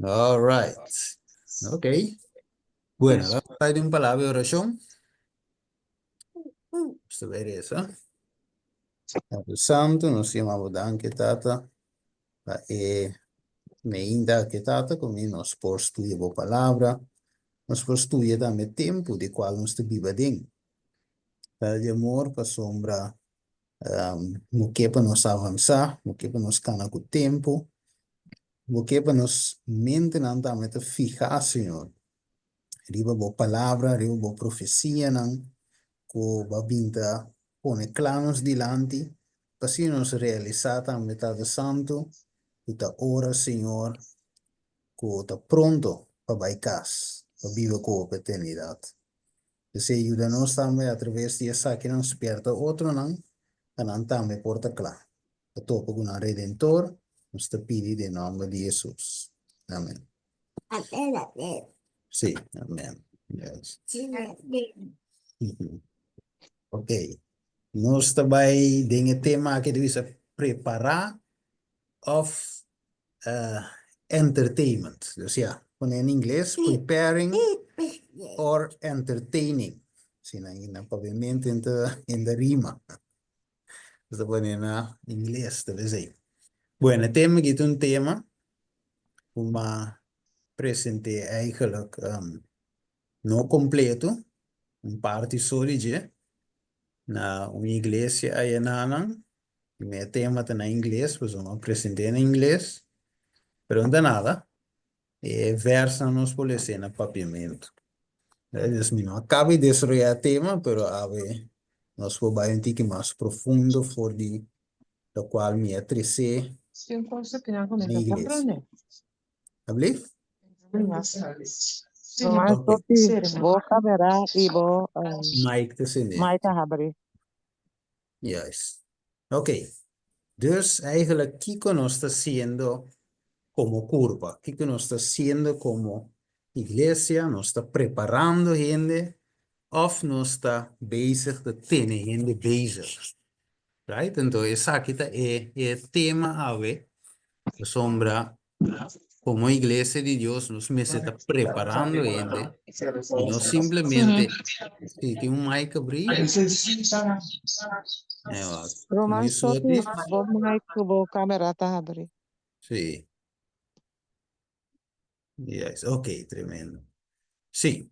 All right. Ok. Bueno, vamos a ir un palabra de oración. Vamos a ver eso. Padre Santo, nos llamamos danke Tata, pa e meinda ke Tata, ku mi nos por studia bo palabra, nos por studia tambe tempu di kual nos ta biba den. Tata di amor, pasobra Bo ke pa nos avansá, bo ke pa nos kana ku tempu, bo ke pa nos mentenan tambe ta fihá, Señor, riba bo palabra, riba bo profesianan ku bo a bin ta pone kla nos dilanti, pa asina nos realisá tambe, Tata Santu, ku ta ora, Señor, ku ta pronto pa bai kas, pa biba ku bo pa eternidat. P'esei yuda nos tambe atraves di esakinan spierta otronan pa nan tambe por ta kla pa topa ku nan Redentor, nos ta pidi den nòmber di Hesus. Amen. Sí, amen. Yes. Ok. Nos ta bai den e tema aki ta bisa prepará òf entertainment. Dus ya, pone en ingles preparing or entertaining. Si na na papiamento en ta en ta rima. Nos ta pone na ingles ta besei. Bueno, e tema aki ta un tema ku m'a present'é eigenlijk no kompleto, un parti so di dje na un iglesia ayanan. Mi e tema ta na ingles, pasobra mi a present'é na ingles, pero no ta nada. E vèrsnan nos por les'é na papiamentu. Dus mi no a kaba di desaroyá e tema, pero awe nos por bai un tiki mas profundo for di lokual mi a tres'é na iglesia. Ablief? Mas Ok. bo kamera i bo Mic ta sende. mic a habri. Juist. Ok. Dus eigenlijk kiko nos ta haciendo como curpa? Kiko nos ta haciendo como iglesia? Nos ta preparando hende of nos ta bezig ta tene hende bezig? Right? Entonces esaki ta e, e tema awe. Pasobra Como iglesia di Dios nos mester ta preparando hende y no simplemente si tin un mic abrí. Roman Sotti, bo mic ku bo camera ta abrí. Sí. Yes, ok, tremendo. Sí.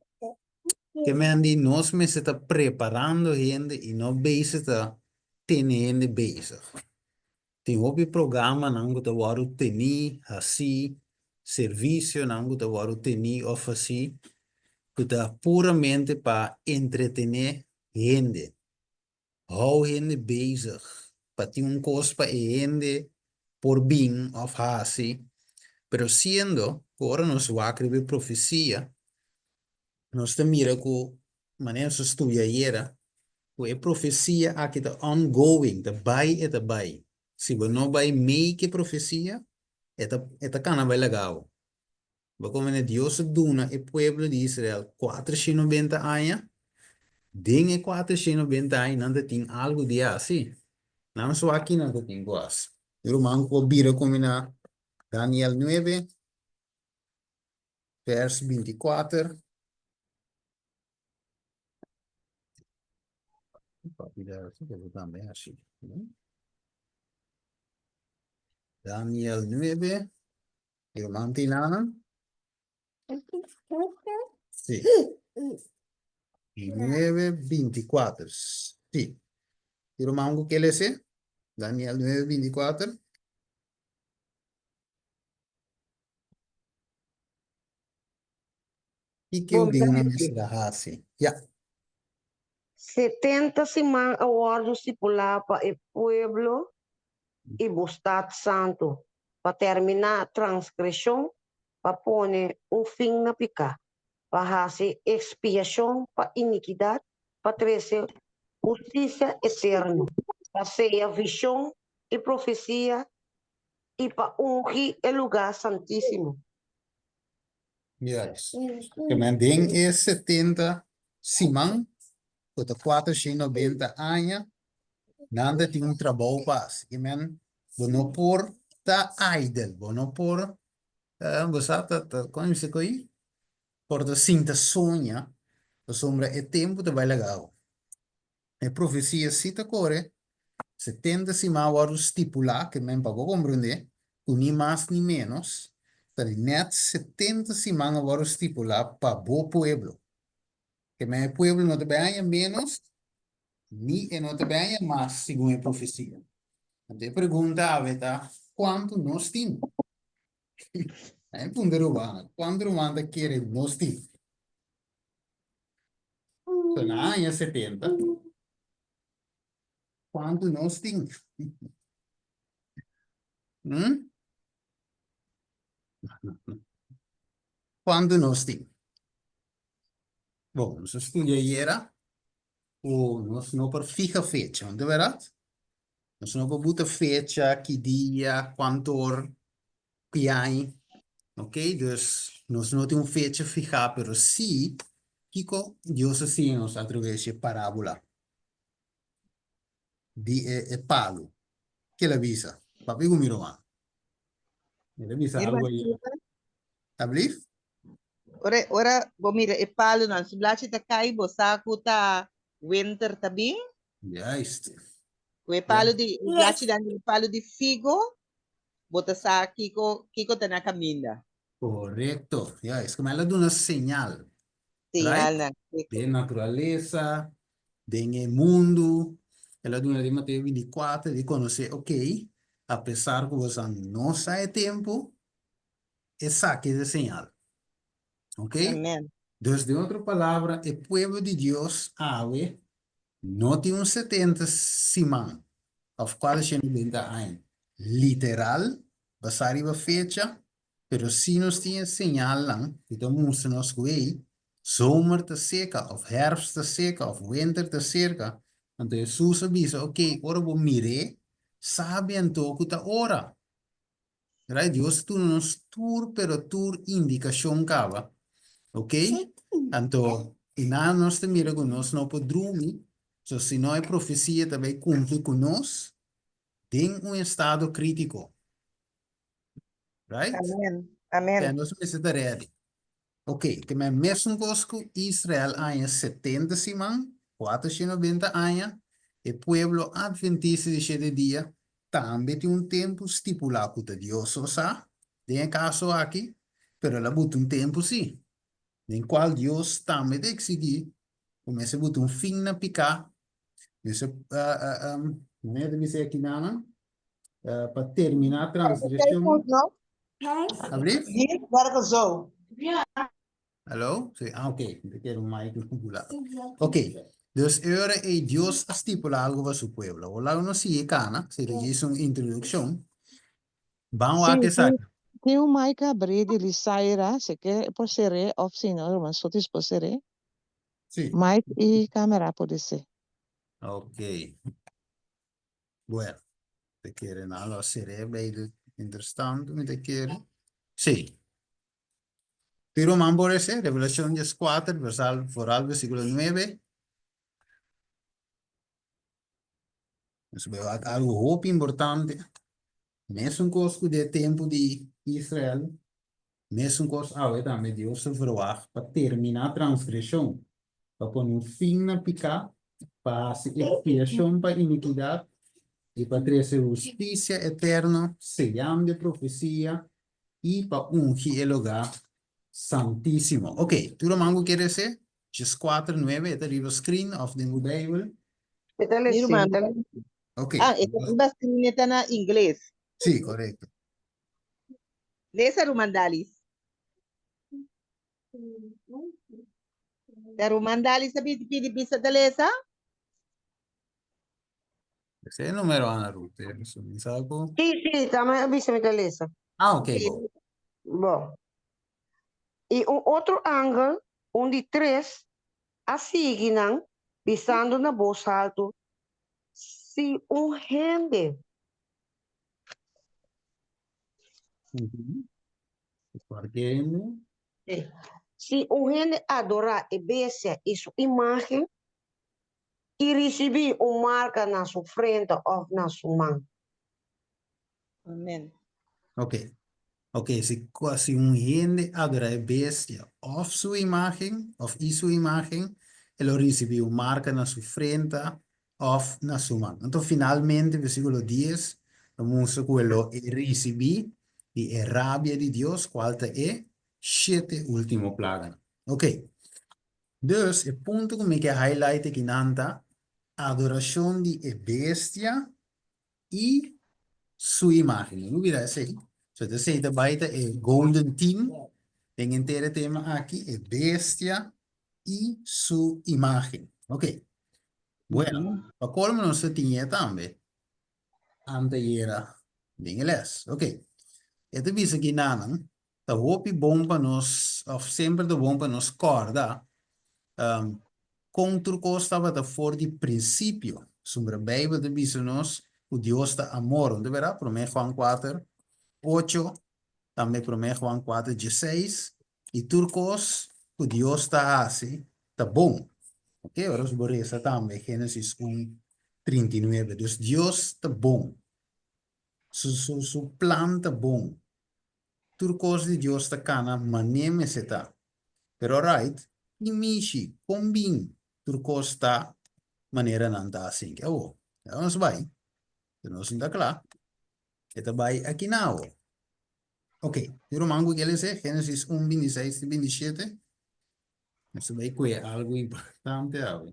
Ke men di nos mester ta preparando hende y no bezig ta tene hende bezig. Tin hopi programanan ku ta wòrdu tení, hasí, servisionan ku ta wòrdu tení òf hasí ku ta puramente pa entretené hende, hou hende bezig, pa tin un kos pa e hende por bin òf hasi. Pero siendo ku ora nos wak riba e profesia, nos ta mira ku manera nos a studia ayera, ku e profesia aki ta ongoing, ta bai e ta bai. Si bo no bai mei ku e profesia, e ta e ta kana bai laga bo. Bo komprende? Dios a duna e pueblo di Israel kuater nobenta aña, den e kuater nobenta aña nan ta tin algu di hasi. Nan so aki nan ta tin ku hasi. Mi ruman ku a bira ku mi na Daniel nuebe, vers binti kuater. Daniel 9, ruman Tinana. Sí. 9, 24. Sí. E ruman ku ke lese? Daniel 9, 24. Kiko Bon di una tardi. mester a hasi? Ya. 70 siman a wòrdu stipulá pa e pueblo i bo stat santu, pa terminá transgreshon, pa pone un fin na piká, pa hasi ekspiashon pa inikidat, pa trese hustisia eterno, pa seya vishon i profesia i pa ungi e lugá santísimo. Juist. Ke men den e 70 siman, ku ta 490 aña, nan ta tin un trabou pa hasi. Ke men bo no por ta idle, bo no por. Bo sa ta ta kon mi bisa ku ei? Por ta sinta soña pasobra e tempu ta bai laga bo. E profesia si ta kore 70 siman a wòrdu stipulá, ke men pa bo komprendé ku ni mas ni ménos ta di nèt 70 siman a wòrdu stipulá pa bo pueblo. Ke men e pueblo no ta bai haña ménos ni e no ta bai haña mas segun e profesia. Anto e pregunta awe ta, kuantu nos tin? E punta ruman, kuantu ruman ta kere nos tin? So na aña 70, kuantu nos tin? Hmm? Kuantu nos tin? Bon, nos a studia ayera ku nos no por fija fecha, no ta bèrdat? Nos no por buta fecha, ki dia, kuantu or, ki aña, ok? Dus nos no tin un fecha fihá, pero sí kiko Dios a siña nos atraves di e parábola di e palu. Ke el a bisa? Papia ku mi ruman. El a bisa algu ayera. Ablief? Ora, ora bo mira e palunan, su blachi ta kai, bo sa ku ta winter ta bin. Juist. Ku e palu di, e blachinan di e palu di figo, bo ta sa kiko, kiko ta na kaminda. Korekto. Juist. Como el a duna señal. Señalnan, Right? Den naturalesa, den e mundu. El a duna den Mateo 24 di konosé, ok, apesar ku boso no sa e tempu, Esaki es e señal. Ok? Amen. Dus den otro palabra, e pueblo di Dios awe no tin un 70 siman of 490 aña literal basá riba fecha, pero sí nos tin e señalnan ku ta mustra nos ku ei, zomer ta seka of herfst ta seka of winter ta serka. Anto Hesus a bisa, ok, ora bo mir'é, sabi anto ku ta ora. Right? Dios a duna nos tur pero tur indikashon kaba. Ok? Anto, i na nos ta mira ku nos no por drumi, so si no e profesia ta bai kumpli ku nos den un estado kritiko. Right? Amen. Amen. Kaya nos mester ta ready. Ok, te men mesun kos ku Israel aña 70 siman, 490 aña, e pueblo adventista di shete dia tambe tin un tempu stipulá ku ta Dios so sa, den e kaso aki, pero el a buta un tempu sí, den kual Dios tambe ta eksigí ku mester buta un fin na piká, mester, manera ta bisa e akinanan, pa terminá transgreshon. Alblief? Hallo? Sí, ah, ok. Mi ta kere un mic na bula. Ok, dus e ora ei Dios a stipula algo pa su pueblo. Awor laga nos sigui kana, si ta djis un introdukshon. Ban Sí, wak tin, esaki. tin un mic abrí di Lisaira, si ke por ser'é òf si no, ruman Sotis por ser'é. Sí. Mic i kamera podisé. Ok. Bueno, ta kere nan lo ser'é bij de mientras tanto mi ta kere. Sí. Pi ruman por esei, Revelacion 14, versal, vooral versículo 9. Nos bai wak algo hopi importante. Mesun kos ku den tempu di Israel, mesun kos awe tambe Dios ta verwagt pa terminá transgreshon, pa pone un fin na piká, pa hasi ekspiashon pa inikidat i pa trese hustisia eterno seyando e profesia i pa ungi e lugá santísimo. Ok, tur ruman ku kere esei, 14, 9, e ta riba screen òf den bo Beibel. Mi ta Mi lesi, ruman, mi ta lesi. Ok. Ah, e ta riba screen e ta na ingles. Sí, korekto. Lesa ruman Dalis. Ta ruman Dalis a pidi pidi bisa ta lesa? Ese e numero Ana Ruth, eh, so mi sa ku. Sí, sí, tambe a bisa mi ta lesa. Ah, ok, Sí. bo. Bo. I un otro angel, un di tres, a sigui nan, bisando na bos haltu, Si un hende. Kualke hende. Si un hende adorá e bestia i su imágen, i risibí un marka na su frente òf na su man. Amen. Ok. Ok, si, si un hende adorá e bestia òf su imágen, òf i su imágen, e lo risibí un marka na su frenta òf na su man. Anto finalmente, versíkulo dies ta mustra ku e lo e risibí di e rabia di Dios, kual ta e shete último plaganan. Ok, dus e punto ku mi ke highlight akinan ta adorashon di e bestia i su imágen. No lubida esei. So esei ta bai ta e golden team den henter e tema aki, e bestia i su imágen. Ok. Bueno, pa colmo nos ta tin e tambe antayera den e les. Ok. E ta bisa ki nanan ta hopi bon pa nos, of semper ta bon pa nos corda con tur cos tabata for di principio. Sombra Bijbel ta bisa nos cu Dios ta amor. No ta berdad? Prome Juan 4, 8, tambe Prome Juan 4, 16. I tur cos cu Dios ta haci ta bon. Ok, ora nos bo reza tambe Genesis 1, 39. Dus Dios ta bon. Su, su, su plan ta bon. Tur kos di Dios ta kana mané mester ta. Pero right, ki mishi, kon bin tur kos ta manera nan ta asinke awo? Ya nos bai, pero nos no ta kla. E ta bai akina awo. Ok, tin ruman ku ke lese Génesis 1, 26 te 27? Nos ta bai kue algu importante awe.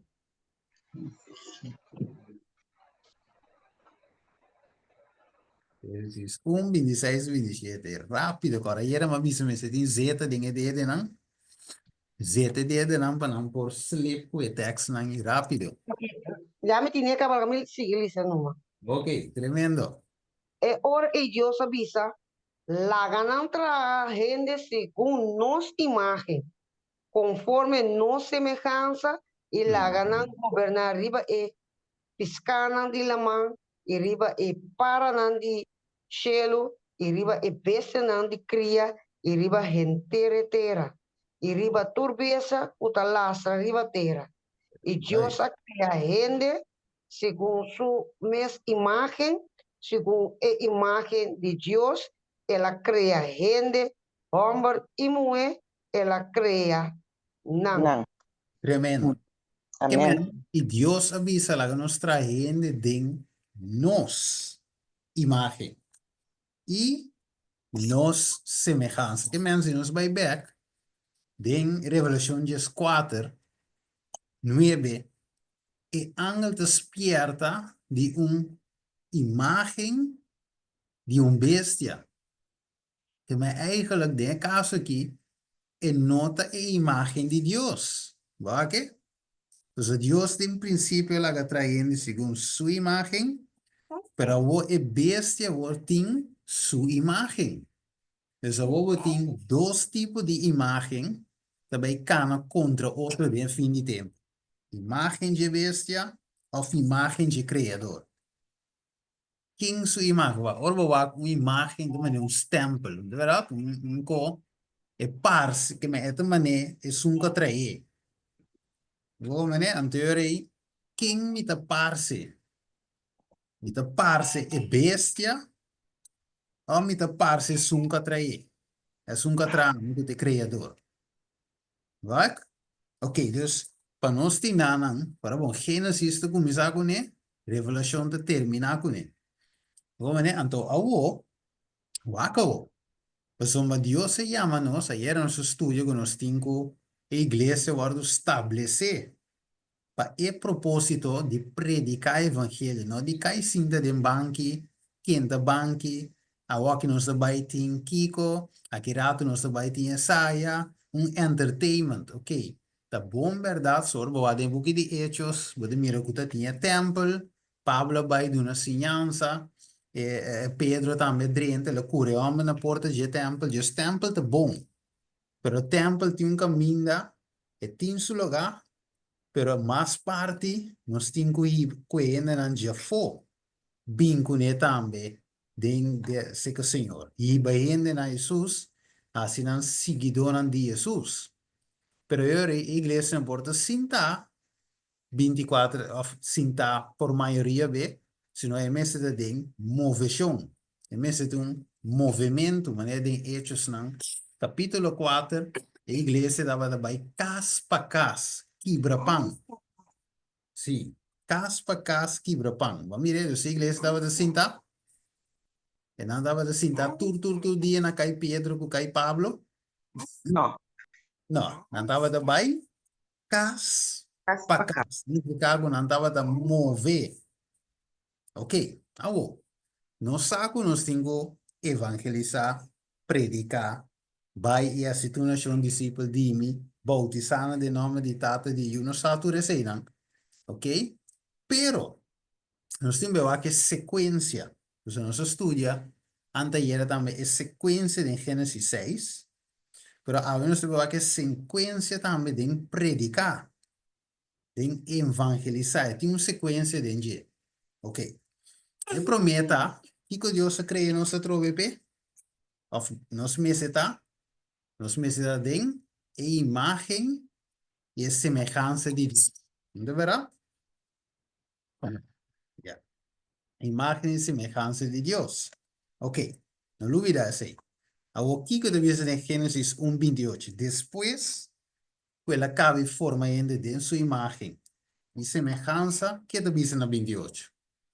Génesis 1, 26, 27. Rápido, kora. Ayer mi a bisa mester tin zeta den e dedenan. Zeta e dedenan pa nan por slip ku e tekstnan i rápido. Ya mi tine kaba, mi sigui lisa numa. Ok, tremendo. E ora ei Dios a bisa, Laga nan traha hende segun nos imágen, konforme nos semehansa i laga nan goberná riba e piskánan di laman i riba e paranan di shelu i riba e bestianan di kria i riba henter e tera i riba tur besa ku ta lastra riba tera. I Dios a kria hende segun su mes imágen, segun e imágen di Dios el a kria hende, hòmber i muhé, El a krea nan. Nan. Tremendo. Amen. I Dios a bisa laga nos traha hende den nos imágen i nos semehansa. Ke men si nos bai bek den Revelashon 14, 9, e angel ta spierta di un imágen di un bestia. Te ma eigenlijk den e kaso aki e no ta e imágen di Dios. Bo a ke? Pasobra Dios den prinsipio a laga traha hende segun su imágen, pero awor e bestia awor tin su imágen. Dus awor bo tin dos tipo di imágen ta bai kana kontra otro den fin di tempu, imágen dje bestia òf imágen dje Kreador. Ken su imagen? Wak, ora bo wak un imagen ta manera un stempel, no ta berdad? Un, un ko e parse ke men e ta mane esun ku a trae. Bo mane anterior ei, ken mi ta parse? Mi ta parse e bestia of mi ta parse esun ku a trae? Esun ku a traha mi ku ta e kreador. Wak? Ok, dus pa nos tin nanan, para bon, Génesis ta kuminsá kuné, Revelashon ta terminá kuné. Bo manera, anto awo, wak awo. Pasobra Dios a yama nos, ayera nos a studia ku nos tin ku e iglesia wòrdu stablesé pa e propósito di prediká evangelio, no di kai sinta den banki, kenta banki, awoki nos ta bai tin kiko, aki ratu nos ta bai tin esaya, un entertainment, ok, ta bon bèrdat, so ora bo wak den e buki di Hechos, bo ta mira ku ta tin e tèmpel, Pablo a bai duna siñansa, e Pedro tambe drenta, el a kura e hòmber na porta dje tèmpel, djes tèmpel ta bon, Pero tempel tin un caminda, e tin su lugá, pero mas parti nos tin cu hiba cu e hendenan djafó bin cuné tambe den de seca Señor. Hiba hende na Hesus, haci nan siguidónan di Hesus. Pero e ora ei e iglesia no por ta sintá binticuater of sintá por mayoria be, sino e mester ta den moveshon, e mester ta un. movementu, manera den Hechosnan kapítulo kuater, e iglesia tabata bai kas pa kas kibra pan. Sí, kas pa kas kibra pan. Bo a mira e iglesia tabata sinta? E nan tabata sinta tur tur tur dia na kai Pedro ku kai Pablo? No. No, nan tabata bai kas pa kas. Nifiká ku nan tabata move. Ok, awo, nos sa ku nos tin ku evangelisá, prediká, bai i hasi tur nashon disipel di mi, boutisá nan den nòmber di Tata, di Yu, nos sa tur eseinan, ok? Pero, nos tin be wak e sekuensia, pasobra nos a studia antayera tambe e sekuensia den Génesis seis, pero awe nos ta be wak e sekuensia tambe den prediká. Den evangelisá e tin un sekuensia den dje. Ok. E promé ta, kiko Dios a krea nos atrobe p'e? Òf nos mester ta? Nos mester ta den e imágen i e semehansa di Dios. No ta bèrdat? Ya. Imágen i semehansa di Dios. Ok. No lubidá esei. Awor kiko ta bisa den Génesis un 28? Despues ku el a kaba i forma hende den su imágen i semehansa, ke ta bisa na 28?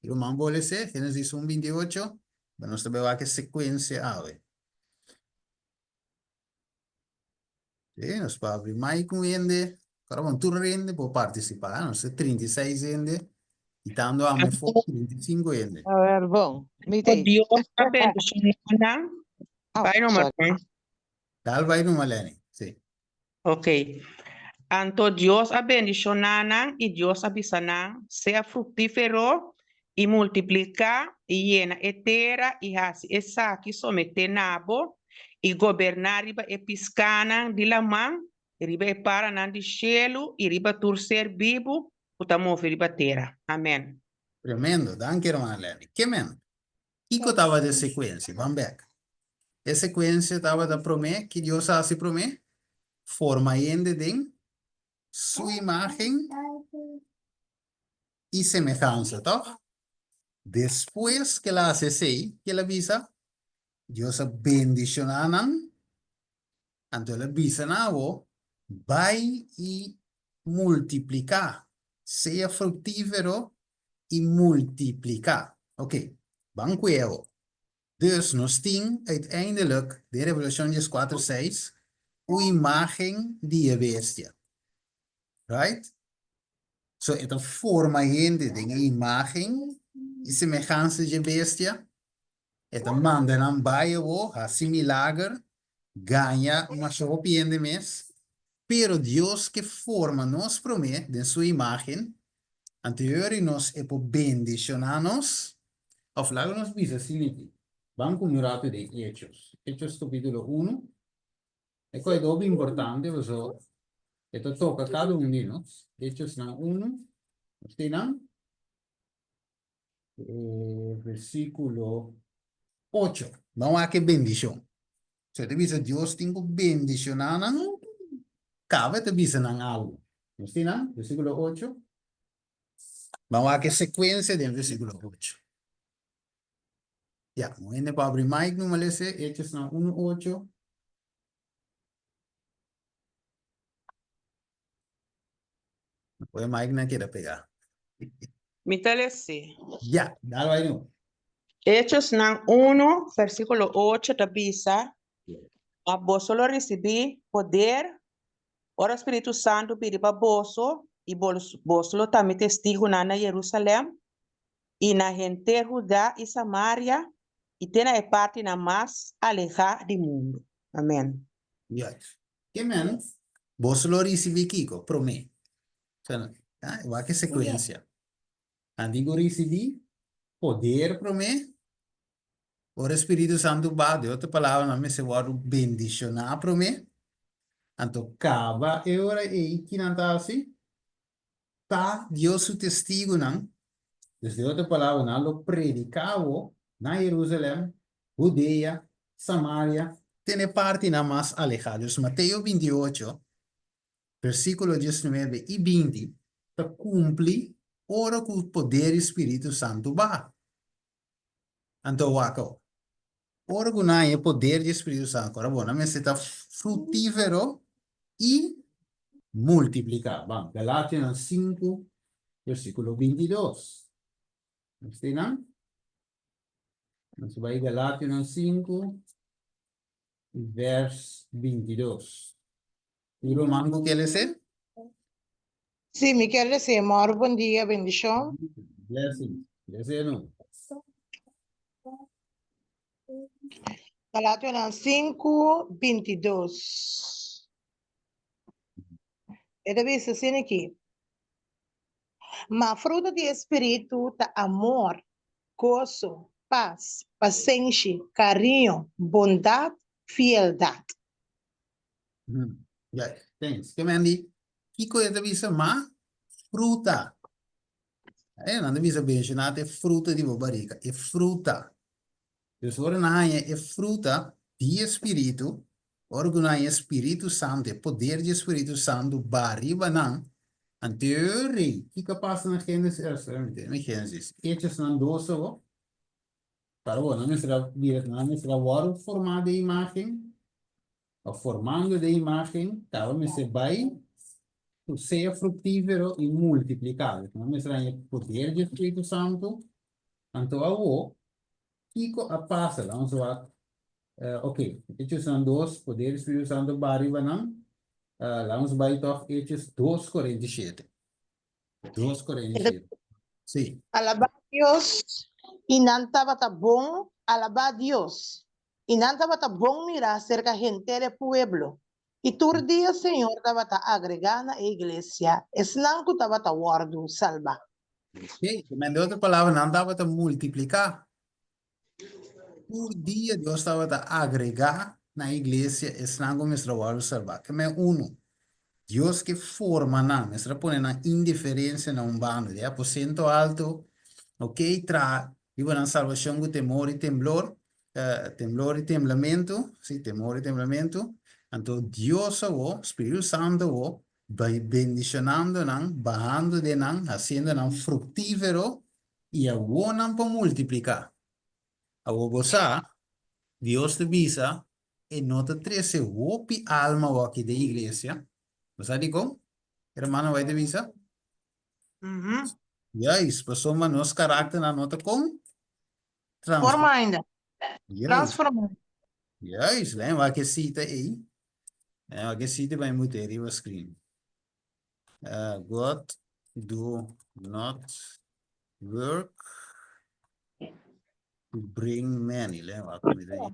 Ruman bo les'é, Génesis un 28, pa nos ta bai wak e sekuensia awe. Sí, nos por abri mic un hende, ora bon tur hende por partisipá, nos ta 36 hende, kitando ame for 35 hende. A ver, bon, mi Ku t'ei. Dios a bendishoná nan. Oh, Bai numa, sorry. ruman. Dal bai numa, Lenny. Sí. Ok. Anto Dios a bendishoná nan i Dios a bisa nan, Sea fruktífero i multipliká i yena e tera i hasi esaki someté na bo i goberná riba e piskánan di laman, riba e paranan di shelu i riba tur ser bibu ku ta move riba tera. Amèn. Tremendo. Danki, hermana Lenny. Ke men? Kiko tabata e sekuensia? Ban bek. E sekuensia tabata promé, ki Dios a hasi promé? Forma hende den Su imágen i semehansa, tòg? Despues ku el a hasi esei, ki el a bisa? Dios a bendishoná nan, anto el a bisa nan awor, Bai i multipliká, sea fruktífero i multipliká. Ok, ban ku e awor. Dus nos tin uiteindelijk den Revelashon dieskuater seis un imágen di e bestia. Right? So e ta forma hende den e imágen i semehansa dje bestia. E ta manda nan bai awor, hasi milager, gaña masha hopi hende mes. Pero Dios ke forma nos promé den su imágen, anto e ora nos e por bendishoná nos. Òf laga nos bisa asina aki, ban ku un ratu den Hechos, Hechos kapítulo unu. E kos ta hopi importante pasobra e ta toka kada un di nos. Hechosnan unu, nos tin nan? Versíkulo ocho. Ban wak e bendishon. So e ta bisa Dios tin ku bendishoná nan, kaba e ta bisa nan algu. Nos tin nan? Versíkulo ocho. Ban wak e sekuensia den versíkulo ocho. Ya, un hende por abri mic numa lese Hechosnan unu ocho. Oye, Mike na keda pegá. Mi ta lese. Ya, dal bai nu. Hechosnan 1, versíkulo 8 ta bisa, Ma boso lo risibí poder ora Spiritu Santu bini pa boso, i boso lo ta mi testigunan na Jerusalèm, i na henter Hudá i Samaria, i te na e partinan mas alehá di mundu. Amèn. Juist. Ke men, boso lo risibí kiko? Promé. Wak e sekuensia. Nan tin ku risibí poder promé, ora e Spiritu Santu ba, den otro palabra nan mester wòrdu bendishoná promé, anto kaba e ora ei ki nan ta hasi? Ta Dios su testigunan, dus den otro palabra nan lo prediká bo na Jerusalèm, Hudea, Samaria, te na e partinan mas alehá. Dus Mateo 28, versíkulo 19 i 20 ta kumpli ora ku poder di spiritu santu baha. Anto wak awor. Ora ku nan haña e poder di e Spiritu Santu, ora bo nan mester ta frutífero i multipliká. Ban, Galationan 5, versíkulo 22. Nos tin nan? Nos bai Galationan 5, vers 22. Un ruman ku kier lese? Sí, mi kier lese. Mòru bon dia, bendishon. Blessings. Lese no. Galationan 5, 22. E ta bisa asina aki, Ma fruta di e Spiritu ta amor, goso, pas, pasenshi, kariño, bondat, fieldat. Ya, thanks. Ke men di, kiko e ta bisa ma fruta? E nan ta bisa benshoná ta e fruta di bo barika, e fruta. Dus ora nan haña e fruta di e Spiritu, ora ku nan haña e Spiritu Santu, e poder di e Spiritu Santu ba riba nan, anto e rei, kiko a pasa na Génesis, eh, sorry, mi tene Génesis, Hechosnan dos awo, para bo, nan mester a bira, nan mester a wòrdu formá den imágen, Pa formando den imagen, kaba mester bai ku sea fruktífero i multipliká. Dus nan mester haña poder di e Spiritu Santu. Anto awo, kiko a pasa? Laat ons wak. Oké, Hechosnan 2, poder di Spiritu Santu ba riba nan. Laat ons bai tòg Hechos 2:47. 2:47. Sí. Alabá Dios, i nan tabata bon alabá Dios, I nan tabata bon mirá serka henter e pueblo. I tur dia Señor tabata agregá na e iglesia esnan ku tabata wòrdu salbá. Oké, ku men di otro palabra, nan tabata multipliká. Tur dia Dios tabata agregá na e iglesia esnan ku mester a wòrdu salbá. Ke men unu, Dios ke forma nan, mester a pone nan indiferensia na un banda. Di e aposento alto, oké, traha Riba nan salbashon ku temor i temblor, temblor i temblamentu, sí, temor i temblamentu. Anto Dios awor, Spiritu Santu awor, bai bendishonando nan, bahando den nan, hasiendo nan fruktífero, i awor nan por multipliká. Awor bo sa, Dios ta bisa, e no ta trese hopi alma awor aki den iglesia. Bo sa dikon? Hermano White ta bisa. Juist, pasobra nos karakternan no ta kon Forma ainda. Transforma. Juist, len wak e sita ei. Len wak e sita bai mute riba screen. God do not work to bring many. Len wak mi ta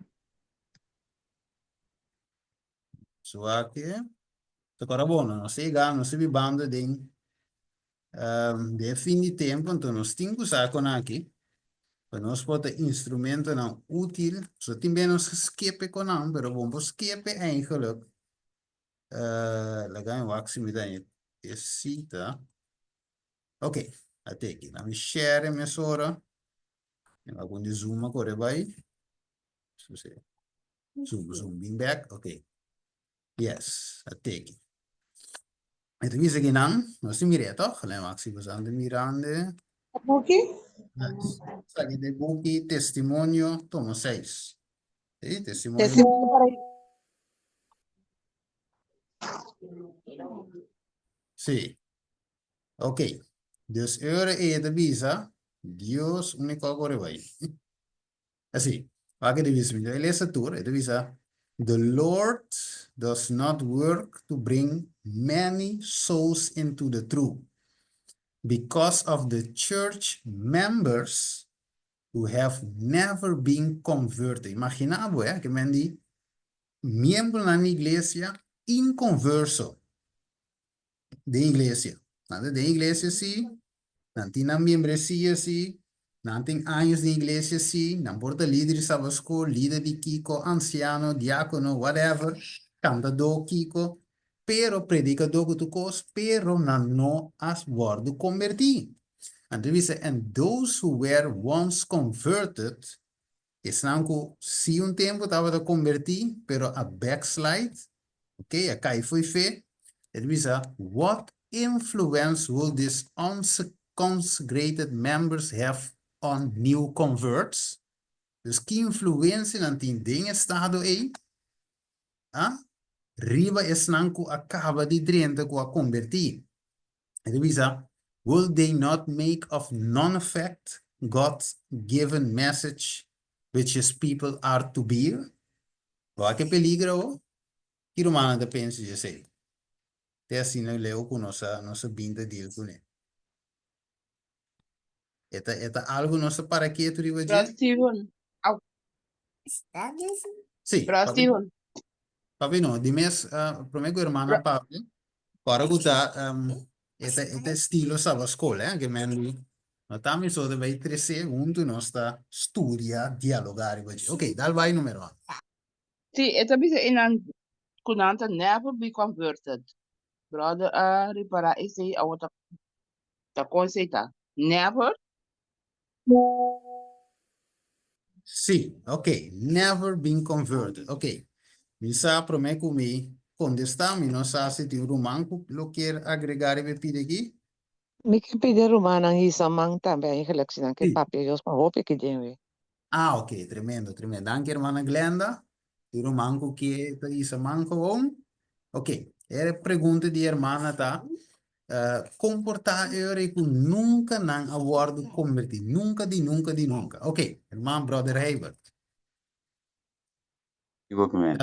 So aki, ta kora bon, nos ta yega, nos ta bibando den den e fin di tempu, anto nos tin ku sa kon aki, pa nos por ta instrumentonan útil. So tin bia nos skepe kon nan, pero bon por skepe eigenlijk, laga mi wak si mi ta haña e sita. Ok, a teki. Laat mi share mesora. Mi wak un di zoom a kore bai. Zoom, zoom, bin back, ok. Yes, a teki. E ta bisa kinan, nos tin mir'é toch? Lei wak si boso anda mirando. Buki? Yes. Esaki ta e buki Testimonio tomo 6. Sí, Testimonio. Testimonio para Sí. Ok. Dus e ora ei e ta bisa, Dios úniko a kore bai. Así, wak e ta bisa, mi ta lesa tur, e ta bisa, The Lord does not work to bring many souls into the truth, because of the church members who have never been converted. Imagina bo, eh, ke men di miembronan di iglesia inconverso. Den iglesia. Nan ta den iglesia sí, nan tin nan miembresia sí, nan tin años den iglesia sí, nan por ta lider di Sabaschool, lider di kiko, ansiano, diákono, whatever, kantadó, kiko, pero predikadó ku tur kos, pero nan no a wòrdu kombertí. Anto e bisa, and those who were once converted, Esnan ku si un tempu tabata kombertí pero a backslide, ok, a kai fo'i fe, e ta bisa, What influence will these unconsecrated members have on new converts? Dus ki influensia nan tin den e estado ei, ah, riba esnan ku a kaba di drenta ku a kombertí. E ta bisa, Will they not make of none effect God's given message which his people are to bear? Wak e peligro awo? Ki rumannan ta pensa dje esei? Te asina leu ku nos a nos a bin ta deal kuné. E ta e ta algu nos ta para ketu riba Bro dje? Steven, au, Sí, bro papi Steven, papi no, di mes uh, promé ku hermana bro, papia, ora ku ta um, e ta e ta estilo saba skol, eh, ke men di no ta mi so ta bai trese huntu nos ta studia, dialogá riba dje. Oké, dal bai numero. Sí, e ta bisa einan ku nan ta never be converted. Brother a ripará esei awor ta ta kon esei ta? Never? Sí, ok, never been converted. Ok, mi sa promé ku mi kontestá, mi no sa si tin un ruman ku lo kier agregá riba e pida aki. Mi ke pidi rumannan hisa man tambe eigenlijk si nan ke Sí. papia Dios pa hopi aki den we. Ah, ok, tremendo, tremendo. Danki hermana Glenda. Tin ruman ku ke ta hisa man gewoon. Ok, e pregunta di hermana ta, eh, kon por ta e ora ku nunka nan a wòrdu kombertí? Nunka di nunka di nunka. Ok, herman brother Heibert. Kiko ki men?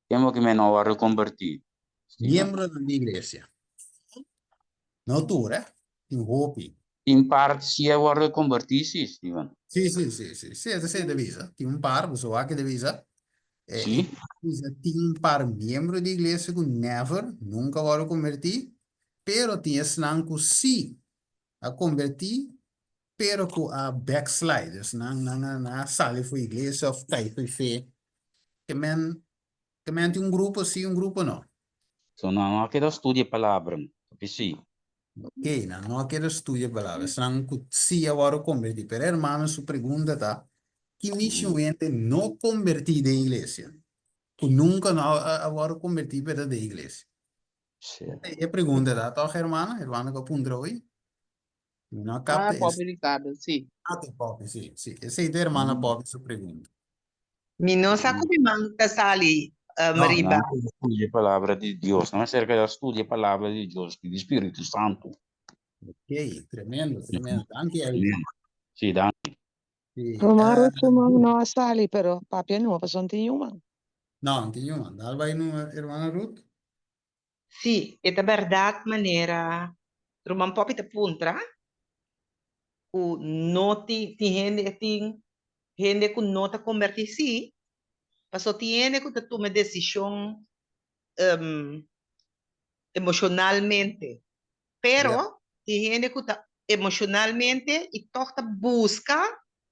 Ken bo ki men no a wòrdu kombertí, Steven? Miembronan di iglesia. No tur, eh? Tin hopi. Tin par si a wòrdu kombertí, si, Steven. Sí, sí, sí, sí. Sí, esei ta bisa. Tin un par, boso wak e ta bisa. Eh, Sí. e bisa tin un par miembro di iglesia ku never, nunka a wòrdu kombertí, pero tin esnan ku sí a kombertí, pero ku a backslide, dus nan nan a nan a sali for iglesia of kai for fe. Ke men ke men tin un grupo sí, un grupo no. So nan no a keda studia e palabra, p'esei. Ok, nan no a keda studia e palabra. Esnan ku sí a wòrdu kombertí. Pero e hermano su pregunta ta, ki mishi un hende no kombertí den iglesia? Ku nunka no a a wòrdu kombertí pero ta den iglesia. Sí. E pregunta ta tòg hermano, hermano ku a puntra hoy. Mi no a Hermana capta es. Poppy Ricardo, sí. Ah, te Poppy, sí, sí. Esei ta hermana Poppy su pregunta. Mi no sa ku mi man ta sali um, No. riba. Nan ta studia e palabra di Dios. Nan mester keda studia e palabra di Dios, di Spiritu Santu. Ok, tremendo, tremendo. Danki, Elvin. Sí, danki. Sí, Ruman eh, Ruth su man no a sali, pero papia no, pasobra no tin yu man. No, no tin yu man. Dal bai nu, hermana Ruth. Sí, e ta bèrdat manera Ruman Poppy ta puntra ku no tin tin hende tin hende ku no ta kombertí sí, paso tin hende ku ta tuma desishon emoshonalmente, pero tin hende ku ta emoshonalmente i tòg ta buska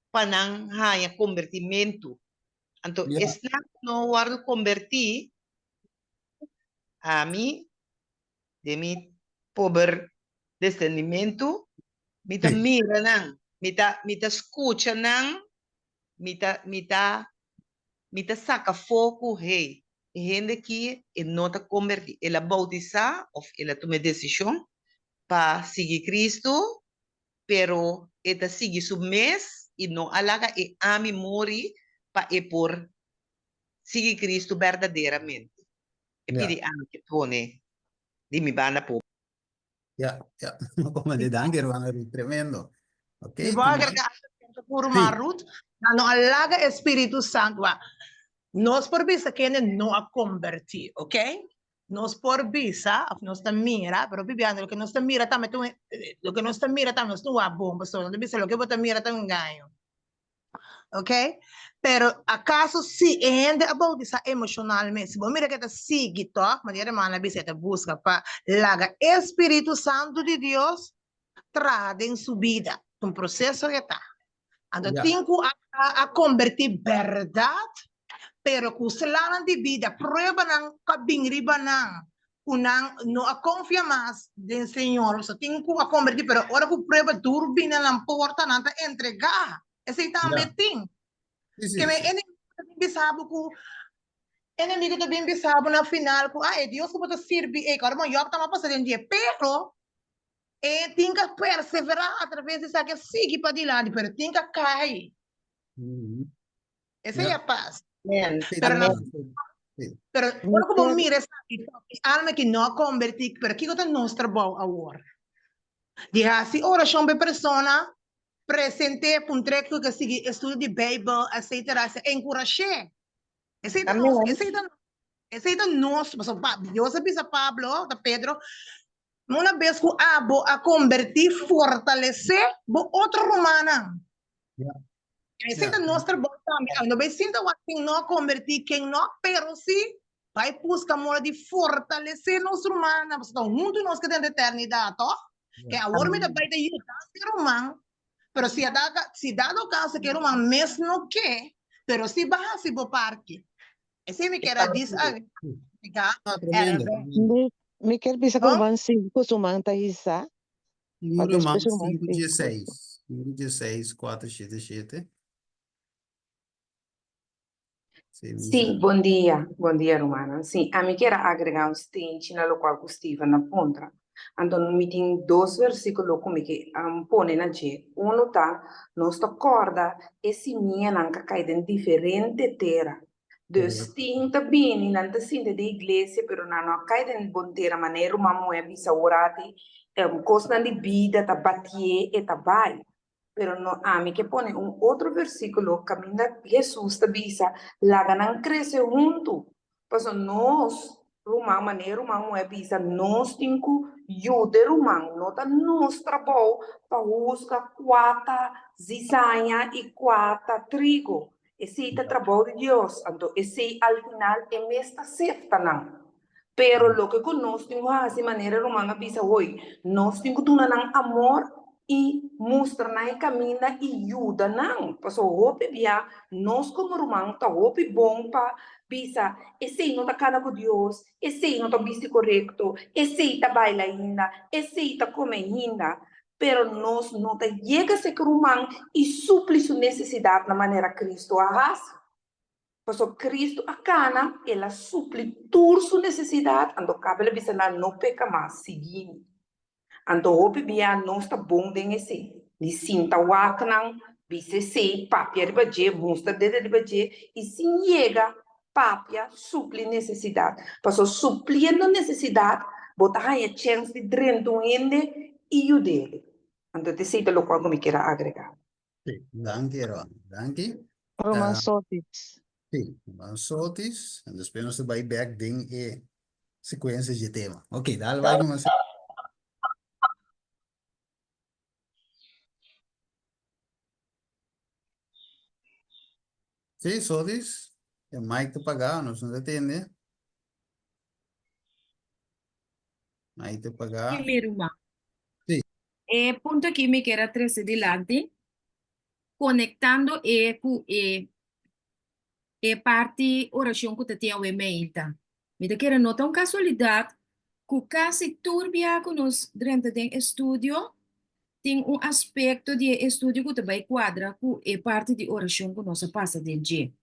pa nan haña kombertimentu. Anto esnan ku no wòrdu kombertí Ami, den mi pober discernimentu, mi ta mira nan, mi ta, mi ta scucha nan, mi ta, mi ta, mi ta saca afó cu, hey, e hende aki e no ta converti, el a bautisa of el a tuma e decision pa sigui Cristo, pero e ta sigui su mes y no a laga e ami muri pa e por sigui Cristo berdaderamente. E pidi ami ke pone di mi banda po. Ya, ya. Komandé, danki hermana Ruth, tremendo. Ok. Mi bo agrega algo ku ruman Ruth, nan no a laga e Spiritu Santu. Wa, nos por bisa kende no a kombertí, ok? Nos por bisa, of nos ta mira, pero bibiando loke nos ta mira tambe ta un, loke nos ta mira tambe nos ta wak bon, pasobra nos ta bisa loke bo ta mira ta un engaño. Ok? Pero acaso si e hende a bautisa emocionalmente, si bo mira que ta sigui toch, manera hermana a bisa, e ta busca pa laga e Spiritu Santo di Dios traha den su bida. Ta un proceso que ta. Anto tin cu a, a converti berdad, pero cu slanan di bida, pruebanan cu a bin riba nan, cu nan no a confia mas den Señor, so tin cu a converti, pero ora cu prueba duro bini na nan porta, nan ta entrega. Esey tambe tin. Ke men enemigo ta bin bisa bo cu, enemigo ta bin bisa bo na final cu, ah, e Dios cu bo ta sirbi ey, ora bo Job tamba pasa den dje, pero e tin ca persevera a traves di esaki, a sigui padilanti, pero tin ca cay. Esei a pas. Amen. Pero no, Sí. pero ora ku bo mira esaki, e alma ki no a kombertí, pero kiko ta nos trabou awor? Di hasi orashon pa e persona, present'é, puntr'é ku ke sigui estudio di Beibel, etsetera, enkurash'é. Esei ta nos, esei ta, esei ta nos, pasobra pa, Dios a bisa Pablo, ta Pedro, una bes ku abo a kombertí, fortalesé bo otro rumannan. Ja. Esei ta nos trabou tambe. Ami no bai sinta wak ken no a kombertí, ken no, pero sí bai buska moda di fortalesé nos rumannan, pasobra ta huntu nos ke den eternidat, tòg? Ke awor mi ta bai ta yuda mi ruman, pero si a dado, si dado kaso ke ruman mes no ke, pero sí bo hasi bo parti. Esei mi kier a dis agrega. Ah, tremendo. Mi, mi kier bisa ku ruman sí, ku su man ta hisa. Un Pa ruman despues ruman sinku sí. dieseis, sinku dieseis, kuater shete shete. Sí, mi Sí, sa. bon dia, bon dia rumannan. Sí, ami kier a agregá un stenchi na lokual ku Steven a puntra. Anto mi tin dos versíkulo ku mi ke pone na dje. Unu ta, nos ta kòrda e simianan ka kai den diferente tera. Dus tin ta bini, nan ta sinta den iglesia, pero nan no a kai den bon tera, manera ruman muhé a bisa ora ati, kosnan di bida ta batié, e ta bai. Pero no ami ke pone un otro versíkulo kaminda Hesus ta bisa, Laga nan krese huntu. Pasobra nos, ruman, manera ruman muhé a bisa, nos tin ku yuda e ruman. No ta nos trabou pa husga kua ta zizaña i kua ta trigo. Esei ta trabou di Dios, anto esei al final e mes ta sefta nan. Pero loke ku nos tin ku hasi, manera e ruman a bisa hoy, nos tin ku duna nan amor i mustra nan e kaminda i yuda nan. Pasobra hopi bia nos komo ruman ta hopi bon pa bisa, esei no ta kana ku Dios, esei no ta bisti korekto, esei ta baila ainda, esei ta kome ainda. Pero nos no ta yega sek ruman i supli su nesesidatnan manera Kristu a hasi. Pasobra Kristu a kana, el a supli tur su nesesidat, anto kaba el a bisa nan, No peka mas, sigui mi. Anto hopi bia nos ta bon den esei, di sinta wak nan, bisa esei, papia riba dje, mustra dede riba dje, i sin yega papia, supli nesesidat. Pasobra supliendo nesesidat, bo ta haña chèns di drenta un hende i yud'é. Anto esei ta lokual ku mi kier a agregá. Sí, danki Ron, danki. Roman Ah, Sotis. sí, Roman Sotis, en despues nos ta bai bèk den e sekuensia dje tema. Ok, dal bai Roman Sotis. Sí, Sotis, e mic ta pagá, nos no ta tende. Mic ta pagá. Sí, mi ruman. Sí. E punto aki mi kier a trese dilanti, konektando e ku e e parti orashon ku ta tin awe meinta. Mi ta kere no ta un kasualidat ku kasi tur bia ku nos drenta den estudio tin un aspekto di e estudio ku ta bai kuadra ku e parti di orashon ku nos a pasa den dje.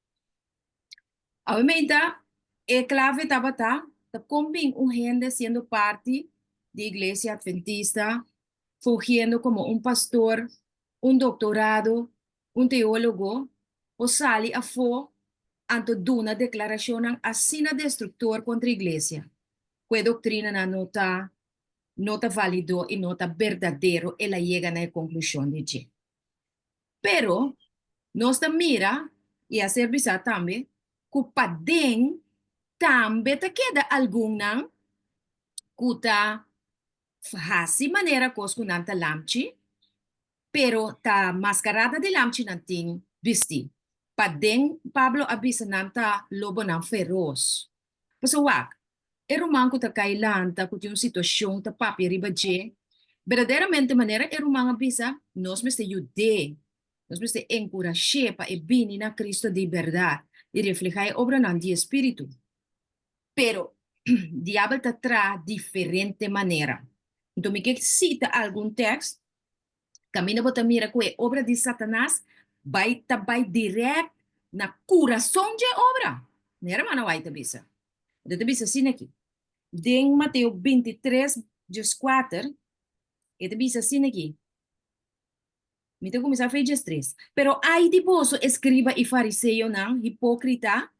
Awe meinta e klave tabata ta kon bin un hende siendo parti di Iglesia Adventista, fungiendo komo un pastor, un doktorado, un teólogo, por sali afó anto duna deklarashonnan asina destruktor kontra iglesia, ku e doktrinanan no ta no ta válido i no ta berdadero, el a yega na e konklushon di dje. Pero, nos ta mira, i a ser bisá tambe, ku paden tambe ta keda algunnan ku ta hasi manera kos ku nan ta lamchi, pero ta maskarada di lamchi nan tin bistí. Paden, Pablo a bisa nan ta lobonan feros. Pasobra wak, e ruman ku ta kai lanta, ku tin un situashon ta papia riba dje, berdaderamente manera e ruman a bisa, nos mester yud'é, nos mester enkurash'é pa e bini na Cristo di bèrdat i reflehá e obranan di e Spiritu. Pero, diabel ta traha diferente manera. Nto mi ke sita algun tèkst Kaminda bo ta mira ku e obra di Satanas bai ta bai dirèkt na kurason dje obra. Mi hermana White ta bisa. E ta bisa asina aki. Den Mateo 23, 14, e ta bisa asina aki. Mi ta kuminsá for e 13. Pero ai di boso, eskriba i fariseonan, hipókrita,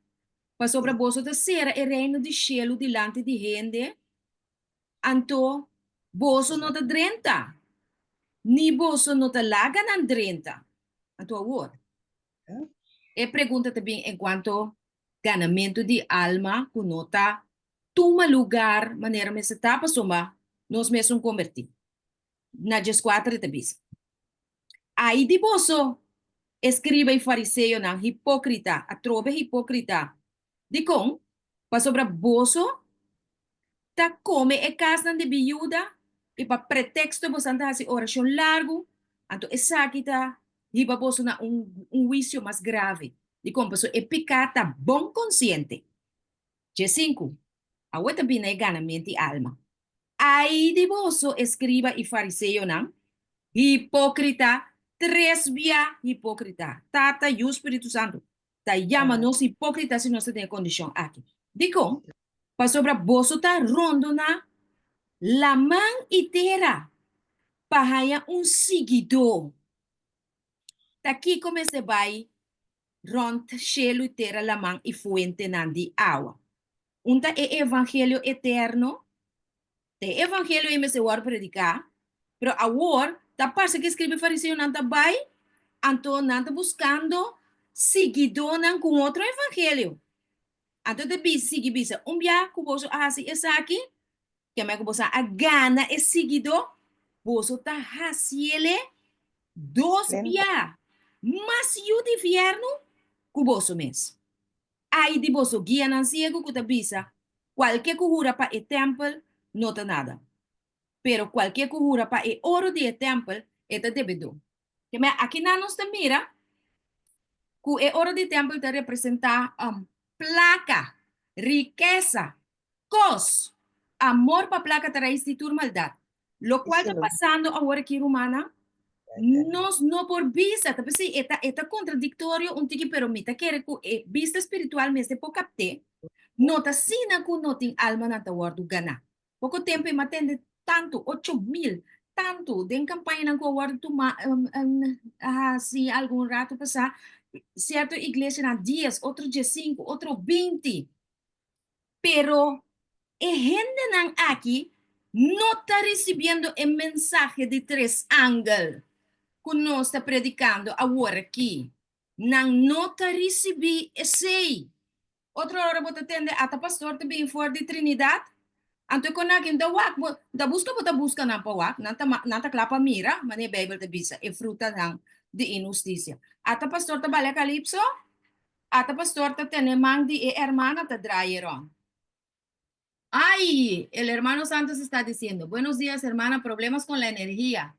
pasobra boso ta sera e reino di shelu dilanti di hende, anto boso no ta drenta, ni boso no ta laga nan drenta. Anto awor, e pregunta ta bin enkuanto ganamentu di alma ku no ta tuma lugar manera mester ta pasobra nos mesun kombertí. Na 14 e ta bisa, Ai di boso, eskriba i fariseonan, hipókrita, atrobe hipókrita! Dikon? Pasobra boso ta kome e kasnan di biuda i pa preteksto bosan ta hasi orashon largu, anto esaki ta hiba boso na un un huisio mas grave. Dikon? Pasobra e piká ta bon konsiente. 15, Awe ta bini e ganament di alma. Ai di boso, eskriba i fariseonan, hipókrita, tres bia hipókrita! Tata, Yu, Spiritu Santu ta yama nos hipókrita si nos ta den e kondishon aki. Dikon? Pasobra boso ta rondoná laman i tera pa haña un siguidó. Ta kiko mester bai rònt shelu i tera, laman i fuentenan di awa? Un ta e evangelio eterno Ta e evangelio ei mester wòrdu prediká, pero awor ta parse ku e skriba i fariseonan ta bai, anto nan ta buskando siguidónan ku un otro evangelio. Anto ta bisa, sigui bisa, Un bia ku boso a hasi esaki, kemey ku boso a gana e siguidó, boso ta hasiele dos bia mas yu di fièrnu ku boso mes. Ai di boso guianan siegu ku ta bisa, Kualke ku hura pa e tèmpel no ta nada, pero kualke ku hura pa e oro di e tèmpel, e ta debedó. Kemey akinan nos ta mira ku e oro di tèmpel ta representá plaka, rikesa, Kos, amor pa plaka ta rais di tur maldat. Lokual ta pasando awor aki rumannan, nos no por bisa, ta p'esei e ta e ta kontradiktorio un tiki pero mi ta kere ku e bista spiritual mester por kapt'é, no ta asina ku no tin almanan ta wòrdu ganá. Poko tempu e matende tantu, 8000, tantu den kampañanan ku a wòrdu tumá hasi algun ratu pasá, sierto iglesianan dies, otro 15, otro 20. Pero e hendenan aki no ta ricibiendo e mensahe di tres angel cu nos ta predicando awor aki. Nan no ta ricibi esey. Otro ora bo ta tende ata pastor ta bin for di Trinidad, anto e con aki no ta wak, bo ta busca bo ta busca nan pa wak, nan ta nan ta cla pa mira, manera e Bijbel ta bisa, e frutanan di inhusticia. Ata pastor ta balia calypso? Ata pastor ta tene man di e hermana ta draai rond. Ay, el hermano Santos está diciendo, buenos días hermana, problemas con la energía.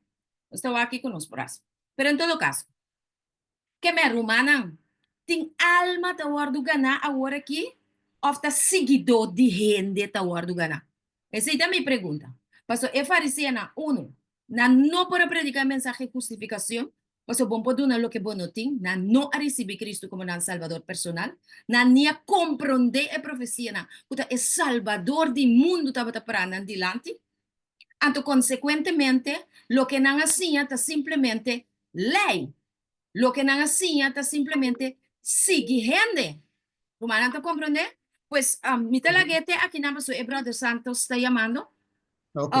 Nos ta wak kiko nos por haci. Pero en todo caso, ke me rumannan, tin alma ta wordo gana awor aki of ta siguidó di hende ta wordo gana? Esei ta mi pregunta. Paso e fariseonan, uno, nan no por a predica e mensahe hustificacion, Pasobra bon por duna loke bo no tin. Nan no a risibí Kristu komo nan Salbador personal. Nan ni a komprondé e profesianan ku ta e Salbador di mundu tabata pará nan dilanti. Anto konsekuentemente, loke nan a siña ta simplemente lei. Loke nan a siña ta simplemente sigui hende. Rumannan ta komprondé? Pues, mi ta lag'é te akinan pasobra e bròder Santos ta yamando. Ok.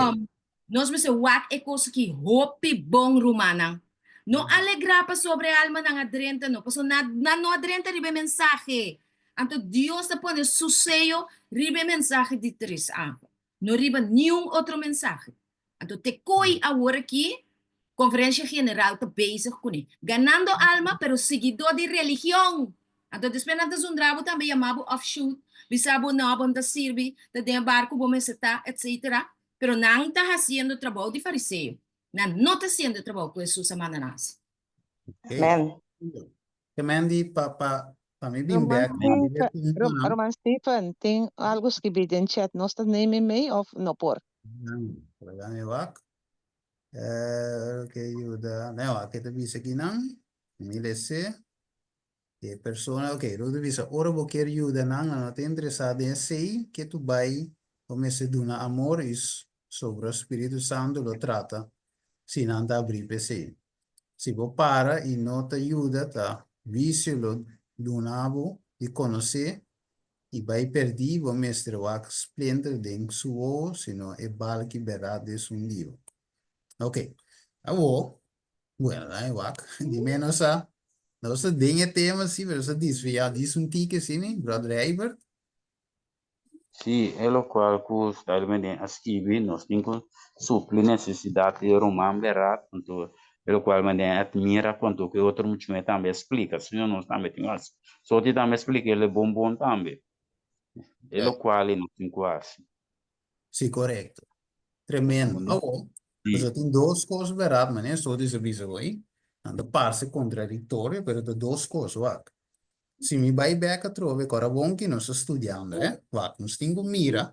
Nos mester wak e kos aki hopi bon, rumannan. No alegrá pasobra e almanan a drenta, no, pasobra nan, nan no a drenta riba e mensahe. Anto Dios ta pone su seyo riba e mensahe di tres angel, no riba niun otro mensahe. Anto te koi awor aki Konferensia General ta bezig kuné. Ganando alma, pero siguidó di religion. Anto despues nan ta zundra bo tambe, yama bo offshoot, bisa bo no, bo no ta sirbi, ta den e barku bo mester ta, etcetera. Pero nan ta hasiendo trabou di fariseo. Nan no ta hasiendo e trabou ku Hesus a manda nan hasi. Amen. Ke Mandy, pa pa pa mi bin Roman bek Stephen, riba e puntonan. Roman Stephen, tin algu skibí den chat, nos ta neem e mee of no por? Laga mi wak. Ke yuda, no, aki ta bisa kinan, mi lese. E persona, ok, Ruth ta bisa, ora bo kier yuda nan, nan no ta interesá den esei, ke tu bai bo mester duna amor i sobra Spiritu Santu lo trata si nan ta abrí pa esei. Si bo para i no ta yuda ta visio lo duna bo di konosé i bai pèrdí bo mester wak splinter den su wowo sino e balki bèrdat den su ndibo. Ok, awor, bueno, dan e wak, di menos a, nos ta den e tema si, pero nos a desviá dis un tiki asina, Brother Eibert. Sí, e lokual ku Stylman a skibi, nos tin ku supli nesesidat di e ruman bèrdat, anto e lokual mende a admira kuantu ku e otro muchanan tambe a splika, sino nos tambe tin ku hasi. Soti tambe a splika el e bon bon tambe, e lokual ei nos tin ku hasi. Sí, korekto. Tremendo. Awor, pasobra tin dos kos bèrdat, manera Soti sa bisa hoy, nan ta parse kontradiktorio, pero ta dos kos, wak. Si mi bai bek atrobe, kora bon ki nos ta studiando, eh. Wak, nos tin ku mira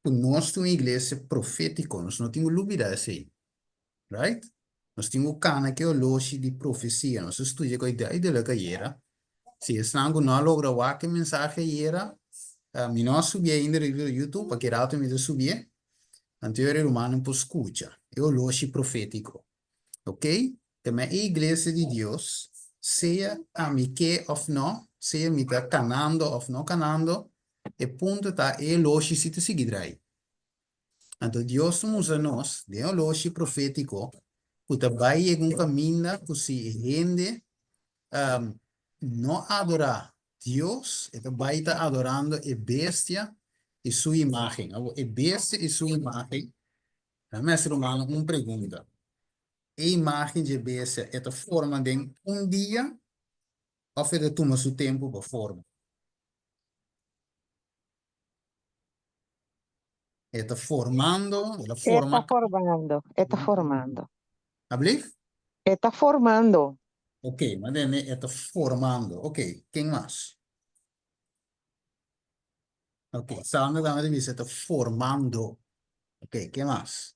ku nos ta un iglesia profétiko, nos no tin ku lubidá esei. Right? Nos tin ku kana ku e oloshi di profesia. Nos a studia ku e duidelijk ayera. Si esnan ku no a logra wak e mensahe ayera, mi no a subié ainda riba YouTube, aki rato mi ta subié. Anto e rumannan por skucha e oloshi profétiko. Ok? Te e iglesia di Dios, sea ami ke òf no, sea mi ta kanando òf no kanando, e punto ta e oloshi si ta sigui drai. Anto Dios ta mustra nos den oloshi profétiko ku ta bai yega un kaminda ku si e hende no adorá Dios, e ta bai ta adorando e bestia i su imágen. Awor, e bestia i su imágen, ta mester rumannan un pregunta. E imágen dje bestia e ta forma den un dia òf e ta tuma su tempu pa forma? E ta formando, el a E forma. ta formando, e ta formando. Ablief? E ta formando. Ok, ma dende e ta formando. Ok, ken mas? Ok, Sandra tambe ta bisa e ta formando. Ok, ken mas?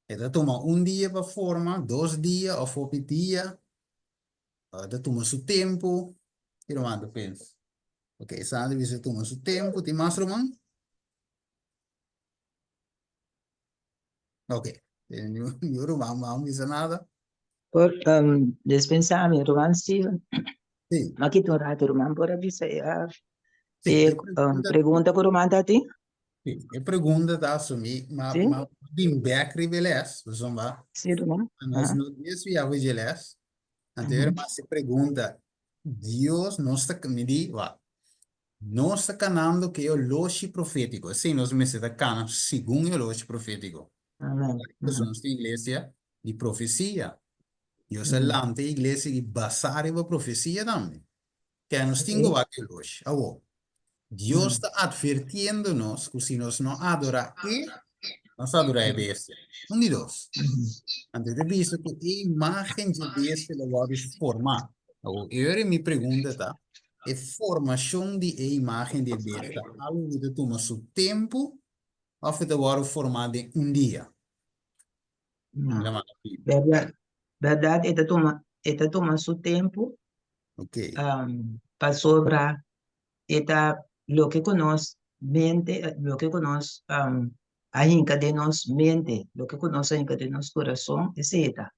E ta tuma un dia pa forma, dos dia of hopi dia? E ta tuma su tempu? Ki ruman ta pensa? Ok, Sandra bisa tuma su tempu. Tin mas ruman? Ok, niun ruman mas bisa nada. Por um, dispensá mi, ruman Steven. Sí. Ma kita un rato, ruman por a bisa e, ah, Sí, e e um, pregunta, pregunta ku ruman ta tin? sí, e pregunta ta asumí, ma, Sí? ma bin bek riba e les, pasobra Sí, ruman. nos Ah. no desviá for dje les. Anto e Mhm. ruman se pregunta, Dios nos ta, mi di, wak, nos ta kanando ku e oloshi profétiko. Esei nos mester ta kana segun e oloshi profétiko. Amen. Pasobra Mhm. nos ta iglesia di profesia. Dios a Mhm. lanta e iglesia di basá riba profesia tambe. Kè nos tin ku Ok. wak e oloshi. Awor, Dios ta advertiendo nos ku si nos no adorá E, nos ta adorá e bestia. Un di dos. Anto e ta bisa ku e imágen dje bestia lo wòrdu formá. Awor, e ora mi pregunta ta, e formashon di e imágen di e bestia ta algu ku ta tuma su tempu òf e ta wòrdu formá den un dia? No. Mi ta manda pidi. Bèrdat, bèrdat e ta tuma, e ta tuma su tempu Ok. um, pasobra e ta loke ku nos mente, loke ku nos um, a hinka den nos mente, loke ku nos a hinka den nos kurason, esei e ta.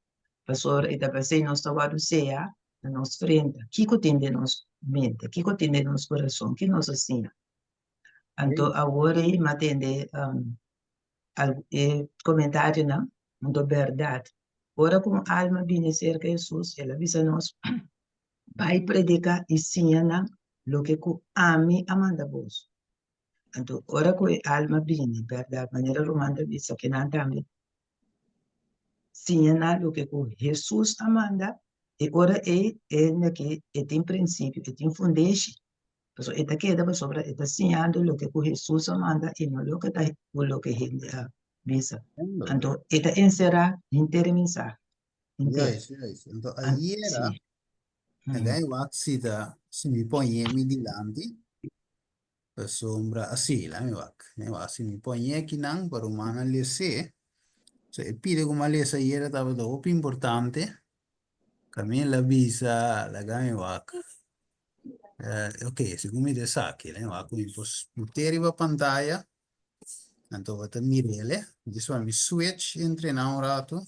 Pasobra e ta p'esei nos ta wòrdu sea na nos frente. Kiko tin den nos mente? Kiko tin den nos kurason? Ki nos a siña? Anto awor ei mi a tende um, al, e komentarionan, anto bèrdat. Ora ku un alma bini serka Hesus, el a bisa nos, Bai prediká i siña nan loke ku ami a manda boso. Anto, ora ku e alma bini, bèrdat, manera ruman ta bisa ke nan tambe siña nan loke ku Hesus a manda, e ora ei e naki e tin prinsipio, e tin fundeshi. Pasobra e ta keda pasobra e ta siñando loke ku Hesus a manda i no loke ta ku loke hende a bisa. Anto, e ta enserá henter e mensahe. Henter. Juist, juist. Anto ayera, Sí. en dan wak si ta, si mi ponye mi dilanti, pasobra, así, laat mi wak. Mi wak si mi ponye akinan pa rumannan les'é. So e pida ku mi a lesa ayera tabata hopi importante. Camila bisa, laga mi wak. Eh, ok, segun mi ta esaki, laat mi wak ku mi por put'é riba pantaya. Anto bo ta mir'el, eh. Djis pa mi switch entre nan un ratu.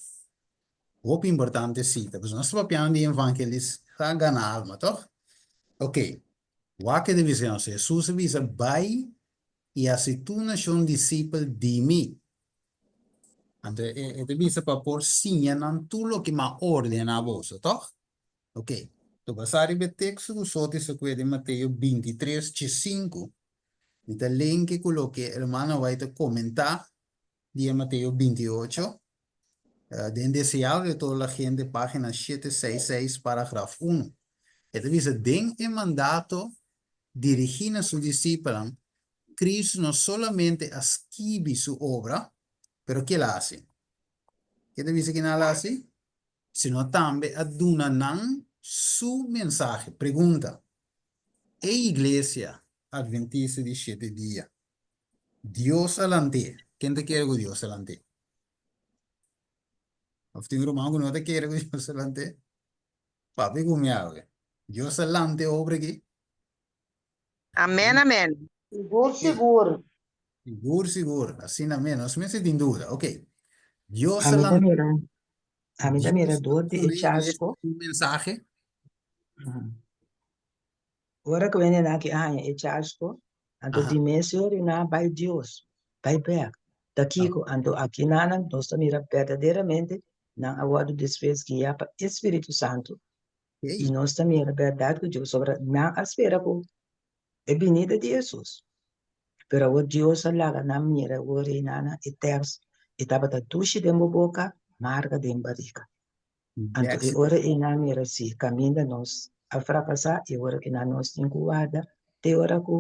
Hopi importante sita. Pasobra nos ta papiando di evangelisá gana alma, tòg? Oké. Wak e ta bisa nos. Hesus a bisa, Bai i hasi tur nashon disipel di mi. Anto e ta bisa pa por siña nan tur loke mi a ordená boso, tòg? Oké. To basá riba e teksto ku Soti sa kue den Mateo bintitres djesinku, mi ta lenke ku loke hermano White a komentá di e Mateo 28, den Deseado de toda la gente, página 766, paragraf 1. E ta bisa, Den e mandato dirigí na su disipelnan, Cristo no solamente a skibi su obra, pero ke el a hasi? Ke ta bisa ke nan a hasi? Sino tambe a duna nan su mensahe. Pregunta, E Iglesia Adventista di Shete Dia Dios a lant'é. Ken ta kere ku Dios a lant'é? Of tin ruman ku no ta kere ku Dios a lant'é? Papia ku mi awe. Dios a lant'é obra aki? Amen, amen. Sigur, sigur. Sigur, sigur. Asina mes. Nos mester tin duda. Ok. Dios a Ami ta lant'é. mira, ami ta mira Dios a dor di e duna iglesia chasco. un mensahe. Ora ku hendenan aki a haña e chasco, anto di mes ora nan a bai Dios, bai bek. Ta kiko? Anto akinanan nos ta mira berdaderamente nan a wòrdu despues guiá pa e Spiritu Santu. I nos ta mira bèrdat ku Dios, sobra nan a spera ku e binida di Hesus. Pero awor Dios a laga nan mira awor reinana e tèks, e tabata dushi den bo boka, marga den barika. Anto e ora ei nan mira si kaminda nos a frakasá, e ora ku nan nos tin ku warda te ora ku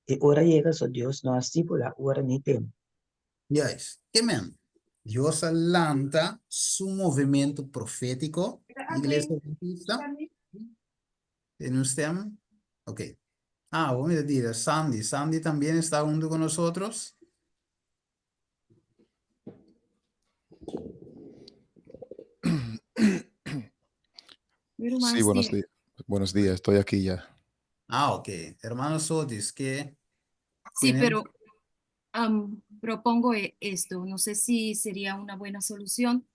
e ora yega, so Dios no a stipulá ora ni tempu. Juist. Ke men? Dios a lanta su movementu profétiko, Iglesia Adventista. Tiene un stem? Ok. Ah, awor mi ta dira Sandy. Sandy tambien está hunto con nosotros? Sí, buenos días. Buenos días, estoy aquí ya. Ah, ok. Hermano Sotis, ¿qué? Sí, pero um, propongo e, esto. No sé si sería una buena solución.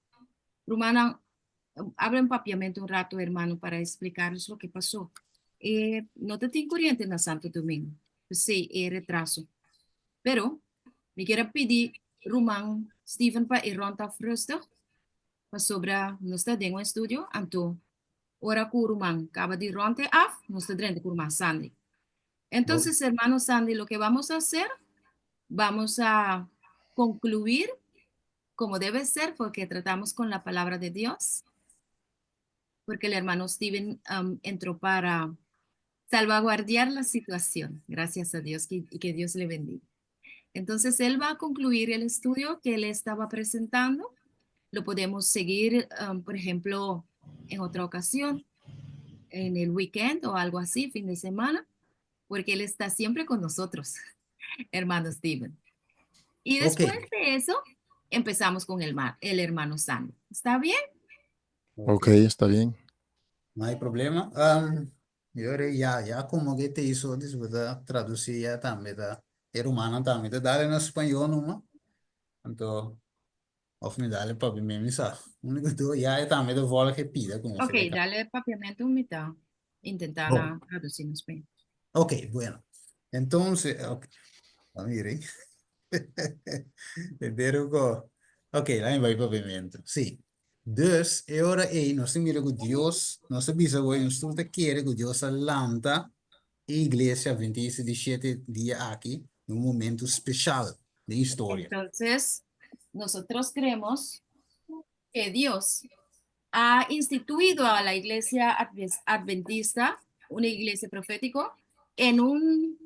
Rumana, habla en papiamento un rato, hermano, para explicarles lo que pasó. Eh, no te tin corriente na Santo Domingo. Sí, e retraso. Pero, mi kier a pidi ruman Steven pa e rond af rustig, pasobra nos ta den un estudio, anto ora ku ruman kaba di rond e af, nos ta drenta ku ruman Sandy. Entonces, hermano Sandy, lo que vamos a hacer, vamos a concluir como debe ser, porque tratamos con la palabra de Dios, porque el hermano Steven um, entró para salvaguardiar la situación. Gracias a Dios y que Dios le bendiga. Entonces, él va a concluir el estudio que él estaba presentando. Lo podemos seguir, um, por ejemplo, en otra ocasión, en el weekend o algo así, fin de semana, porque él está siempre con nosotros, hermano Steven. Y después de eso, empezamos con el, el hermano Sandy. ¿Está bien? Ok, está bien. No hay problema. Um, yo ya, ya como que te hizo, después traducir ya también, ta, e rumannan tambe ta dale na spañó numa. Anto, of mi dale papiamento, mi sa. Único tu, ya e tambe ta volg e pida ku nos Ok, dale papiamento mi ta intentá na traducí na spañó. Ok, bueno. Entonces, ok. A mira, Entero ko. Ok, laat mi bai papiamento. Sí. Dus, e ora ei nos ta mira ku Dios, nos ta bisa bo, nos tur ta kere ku Dios a lanta e Iglesia Adventista di Shete Dia aki den un momento special den historia. Entonces, nosotros creemos que Dios ha instituido a la Iglesia Adventista, una iglesia profético, en un,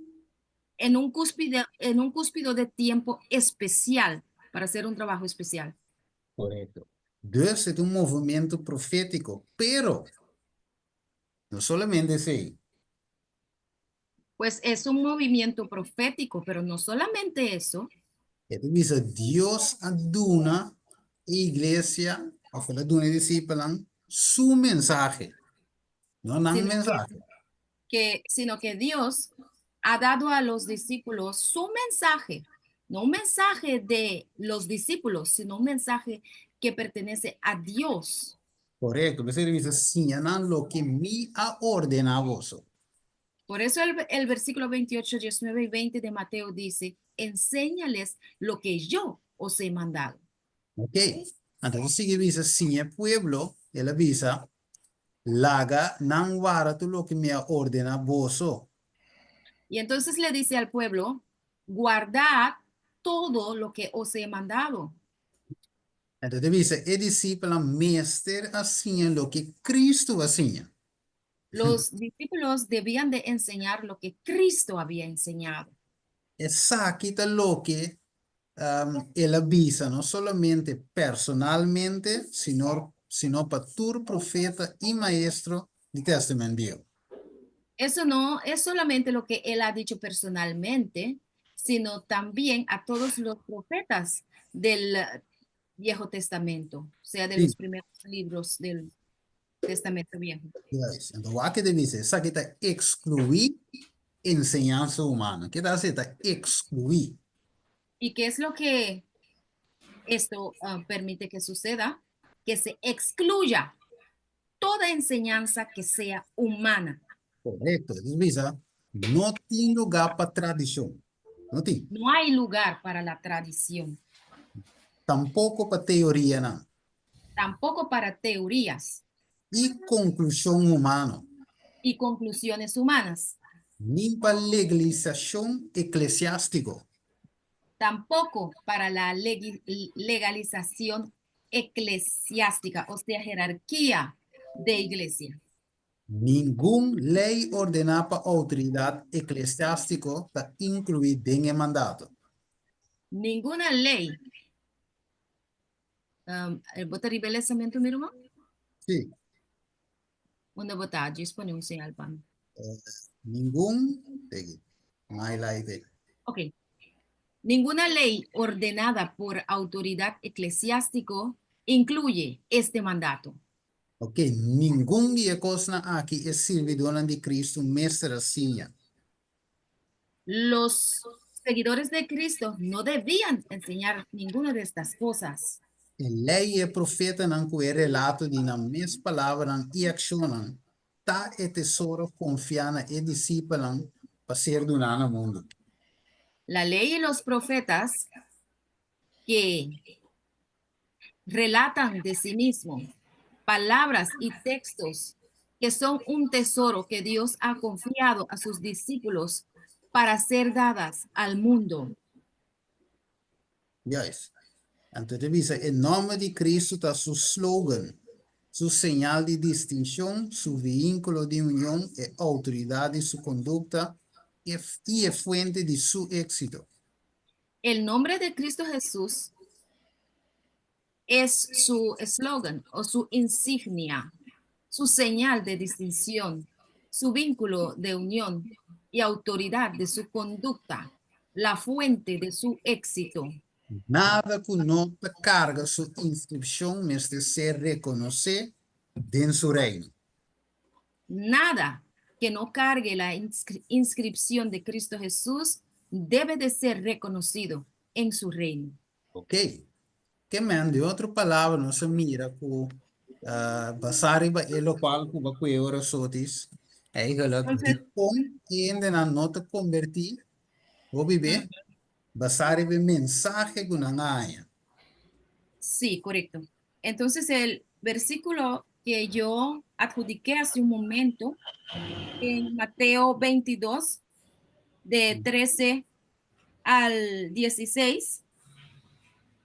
en un, cúspide, en un cúspido de tiempo especial, para hacer un trabajo especial. Correcto. Dus e ta un movimiento profético, pero no solamente esei. Pues es un movimiento profético, pero no solamente eso. E ta bisa Dios a duna e iglesia, of el a duna e disipelnan, su mensahe, no nan Sino que, mensahe. que, sino que Dios ha dado a los discípulos su mensaje, no un mensaje de los discípulos, sino un mensaje que pertenece a Dios. Korekto, p'esei ta bisa, Siña nan loke mi a ordená boso. Por eso el, el versículo 28, 19 y 20 de Mateo dice, enséñales lo que yo os he mandado. Ok, anto ta sigui bisa, Siña e pueblo, el a bisa, Laga nan wara tur loke mi a ordená boso. Y entonces le dice al pueblo, Guardad todo lo que os he mandado. Anto ta bisa, e disipelnan mester a siña loke Cristo a siña. Los discípulos debían de enseñar lo que Cristo había enseñado. Esaki ta loke el a bisa no solamente personalmente, sino, sino pa tur profeta i maestro di Testament Bieu. Eso no es solamente lo que él ha dicho personalmente, sino también a todos los profetas del Viejo Testamento, o sea, de los primeros libros del Testamento Viejo. Juist. Entonces, wak ke ta bisa, esaki ta ekskluí enseñansa humano. Ke ta hasi? Ta ekskluí. ¿Y qué es lo que esto permite que suceda? Que se excluya toda enseñanza que sea humana. Korekto. E ta bisa, no tin lugá pa tradishon. No tin. No hay lugar para la tradición. Tampoko pa teorianan. Tampoco para teorías. I konklushon humano. Y conclusiones humanas. Ni pa legalisashon eklesiástiko. Tampoco para la legalización eclesiástica, o sea, jerarquía de iglesia. Ningun lei ordená pa outoridat eklesiástiko ta inkluí den e mandato. Ninguna ley. Bo ta riba e lesamentu, mi ruman? Sí. Unda bo ta? Djis pone un señal pa mi. Ningun, pegi, un highlight ei. Ok. Ninguna ley ordenada por autoridad eclesiástico incluye este mandato. Ok, ningun di e kosnan aki e sirbidónan di Kristu mester a siña. Los seguidores de Cristo no debían enseñar ninguna de estas cosas. E lei i e profetanan ku e relato di nan mes palabranan i akshonnan ta e tesoro konfiá na e disipelnan pa ser duná na mundu. La ley y los profetas que relatan de sí mismo palabras y textos que son un tesoro que Dios ha confiado a sus discípulos para ser dadas al mundo. Juist. Anto ta bisa e nòmber di Cristo ta su slogan, su señal di distinshon, su vínkulo di union, e outoridat di su kondukta i e fuente di su éksito. El nombre de Cristo Jesús es su eslogan o su insignia, su señal de distinción, su vínculo de unión y autoridad de su conducta, la fuente de su éxito. Nada ku no ta karga su inskripshon mester ser rekonosé den su reino. Nada que no cargue la inscripción de Cristo Jesús debe de ser reconocido en su reino. Ok. Ke men, den otro palabra nos a mira ku basá riba e lokual ku bo a kue ora sotis, eigenlijk dikon hendenan no ta kombertí hopi be basá riba e mensahe ku nan a haña. Sí, korekto. Entonces el versículo que yo adjudiqué hace un momento en Mateo 22, de 13 al 16.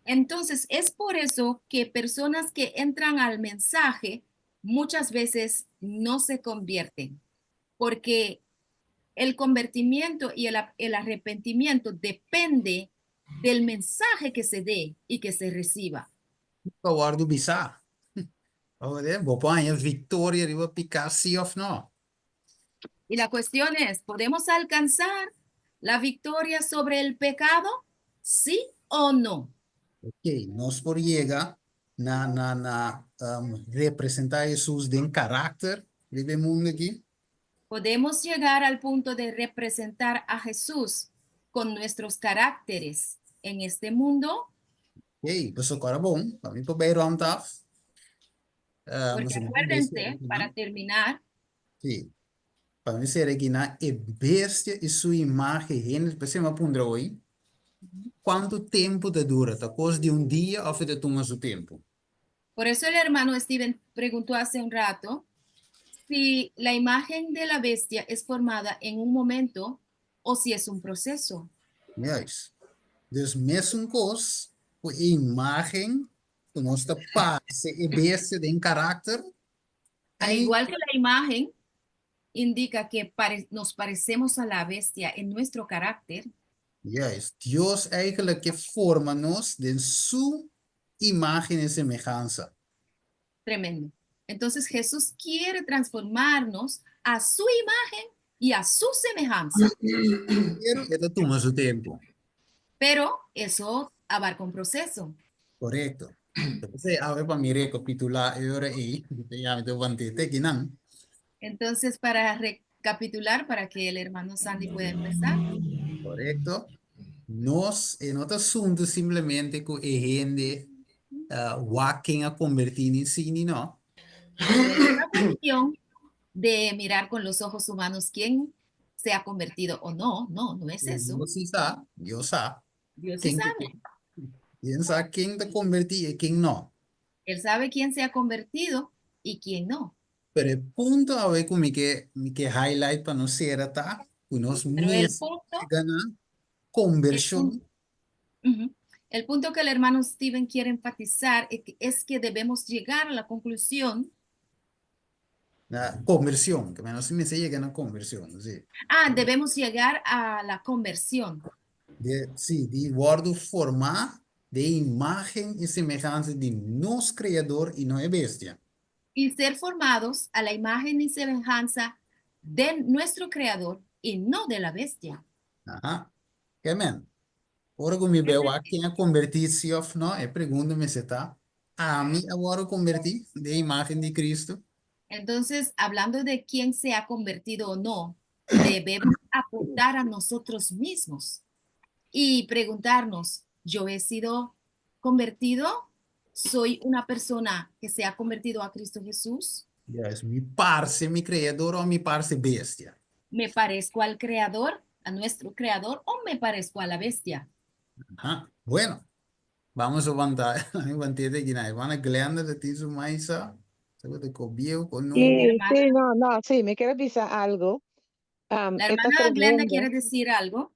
Entonces, es por eso que personas que entran al mensaje muchas veces no se convierten, porque el convertimiento y el, el arrepentimiento depende del mensaje que se dé y que se reciba. Ta wòrdu bisá. Bo por haña viktoria riba piká sí òf no? Y la cuestión es, ¿podemos alcanzar la victoria sobre el pecado? ¿Sí o no? Ok, nos por yega na na na representá Hesus den karakter riba e mundu aki? Podemos llegar al punto de representar a Jesús con nuestros caracteres en este mundo? Ok, pasobra kòrda bon, pa mi por bai rònt af. Porque acuérdense, para terminar. Sí. Pa mi ser aki na e bestia i su imagen hende p'esei mi a puntra hoy, cuanto tempo ta dura? Ta cos di un dia of e ta tuma su tempo? Por eso el hermano Steven preguntó hace un rato si la imagen de la bestia es formada en un momento o si es un proceso. Juist. Dus mesun cos cu e imagen cu nos ta parce e bestia den karakter. Al igual que la imagen indica que pare nos parecemos a la bestia en nuestro carácter. Juist. Dios eigenlijk ke forma nos den su imagen en semehansa. Tremendo. Entonces Jesús quiere transformarnos a su imagen y a su semejanza. Pero e ta tuma su tempu. Pero eso abarca un proceso. Korekto. P'esei awe pa mi rekapitulá e ora ei, mi ta yama mi ta want'é te kinan. Entonces, para recapitular, para que el hermano Sandy pueda empezar. Korekto. Nos, e no ta asuntu simplemente ku e hende wak ken a kombertí ni sí ni no. No es una cuestión de mirar con los ojos humanos quién se ha convertido o no, no, no es eso. Dios sí sa, Dios sa. Dios sí sabe. Ken sa ken ta kombertí i ken no. Él sabe quién se ha convertido y quién no. Pero e punto awe ku mi ke mi ke highlight pa nos sera ta ku nos mes yega na kombershon. El punto que el hermano Steven quiere enfatizar es que debemos llegar a la conclusión. Na konversión, ke nos mester yega na konversión, sí. Ah, debemos llegar a la conversión. De, sí, di wòrdu formá den imágen i semehansa di nos Kreador i no e bestia. Y ser formados a la imagen y semejanza de nuestro Creador y no de la bestia. Aha. Ke men? Ora ku mi beu wak ken a kombertí si òf no, e pregunta mester ta, Ami a wòrdu kombertí den imágen di Cristo? Entonces, hablando de quién se ha convertido o no, debemos apuntar a nosotros mismos y preguntarnos, ¿yo he sido convertido? ¿Soy una persona que se ha convertido a Cristo Jesús? Yes, mi parse mi Creador o mi parse bestia? ¿Me parezco al Creador, a nuestro Creador, o me parezco a la bestia? Aha, bueno, vamos a wanta, mi want'é te kina. Hermana Glenda ta tin su maisa, sa ku ta ko bieu, ko nobo. Sí, sí, no, no, sí, mi kier a bisa algo. La e ta hermana Glenda tremendo. quiere decir algo.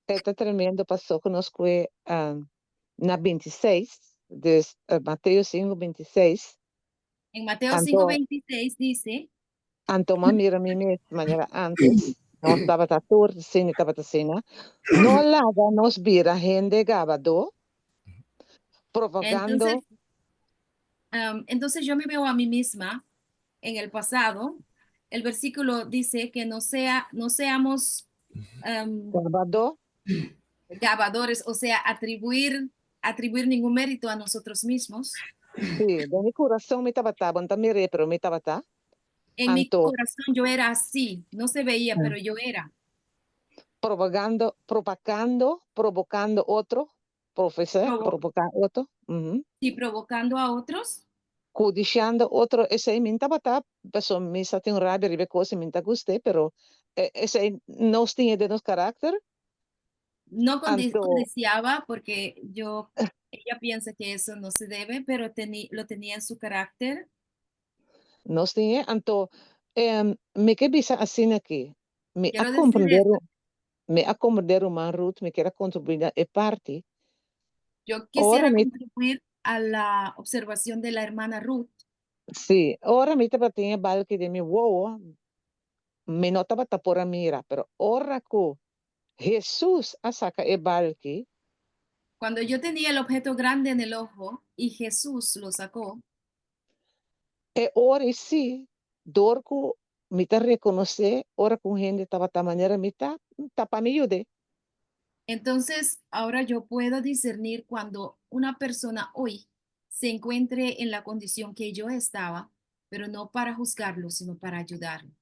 E ta tremendo pasó ku nos kue na bintiseis, dus Mateo sinku bintiseis. En Mateo 5, 26 dice. Anto m'a mira mi mes manera antes, nos tabata tur asina i tabata asina. No laga nos bira hende gabadó, provocando. Entonces, entonces yo me veo a mí misma en el pasado. El versículo dice que no sea, no seamos Gabadó. gabadores, o sea, atribuir, atribuir ningún mérito a nosotros mismos. Sí, den mi kurason mi tabata, bo no ta mir'é, pero mi tabata. En mi Anto, corazón yo era así, no se veía, pero yo era. Propagando, propagando, provocando otro, profesé, Provo provoca otro. ujú. Sí, provocando a otros. Codiciando otro, esei mi no tabata, pasobra mi sa tin un rabia riba e cos y mi no ta gust'é, pero esei nos tin e den nos carácter. No Anto codiciaba porque yo, ella piensa que eso no se debe, pero lo tenía en su carácter. Nos tin e, anto mi ke bisa asina aki, mi a Quiero decir comprende, esto. mi a comprende ruman Ruth, mi kier a contribui na e parti. Yo Ora quisiera mi contribuir a la observación de la hermana Ruth. Sí, ora mi tabatin e balki den mi wowo, mi no tabata por a mira, pero ora ku Hesus a saka e balki. Cuando yo tenía el objeto grande en el ojo y Jesús lo sacó. E ora ei sí, dor ku mi ta rekonosé ora ku un hende tabata manera mi ta, ta pa mi yud'é. Entonces, ahora yo puedo discernir cuando una persona hoy se encuentre en la condición que yo estaba, pero no para juzgarlo, sino para ayudarlo.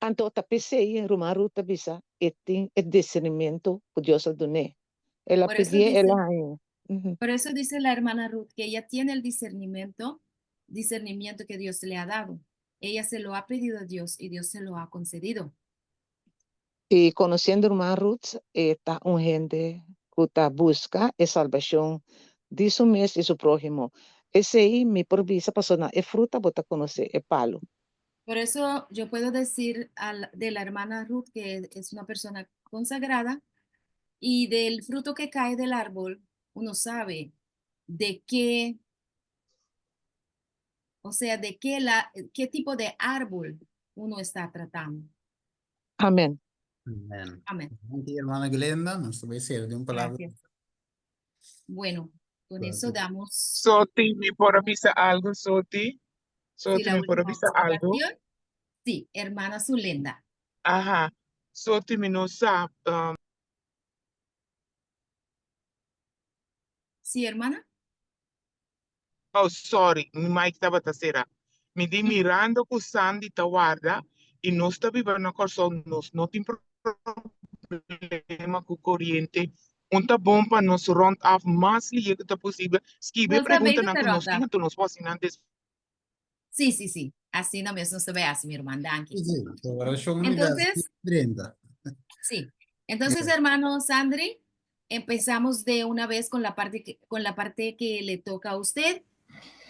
Anto ta p'esei ruman Ruth ta bisa e tin e discernimentu ku Dios a dun'é. El a Por eso pidié, el dice, a haña. por eso dice la hermana Ruth que ella tiene el discernimiento discernimiento que Dios le ha dado. Ella se lo ha pedido a Dios y Dios se lo ha concedido. I konosiendo ruman Ruth, e ta un hende ku ta buska e salbashon di su mes i su próhimo. Esei mi por bisa pasobra na e fruta bo ta konosé e palu. Por eso yo puedo decir al, de la hermana Ruth que es una persona consagrada y del fruto que cae del árbol uno sabe de qué, o sea, de qué, la, qué tipo de árbol uno está tratando. Amén. Amén. Amén. Danki, hermana Glenda. Nos ta bai sera di un palabra. Gracias. Bueno, con eso damos Soti, mi por a bisa algo, Soti. sí, Soti, la mi por a última bisa algo. observación. Sí, hermana Zulenda. Aha. Soti, mi no sa. Sí, hermana. Oh, sorry, mi mic tabata sera. Mi di mirando ku Sandy ta warda i nos ta biba na Kòrsou, nos no tin problema ku koriente. Un ta bon pa nos rond af mas lihe ku ta posibel. Skibi e Nos ta bezig preguntanan ta ku nos rond tin, af. anto nos por hasi nan despues. Sí, sí, sí. Asina mes nos ta bai hasi, mi herman. Danki. Sí, sí. Orashon mi da Entonces, 30. sí. Entonces, hermano Sandri, empezamos de una vez con la parte que, con la parte que le toca a usted.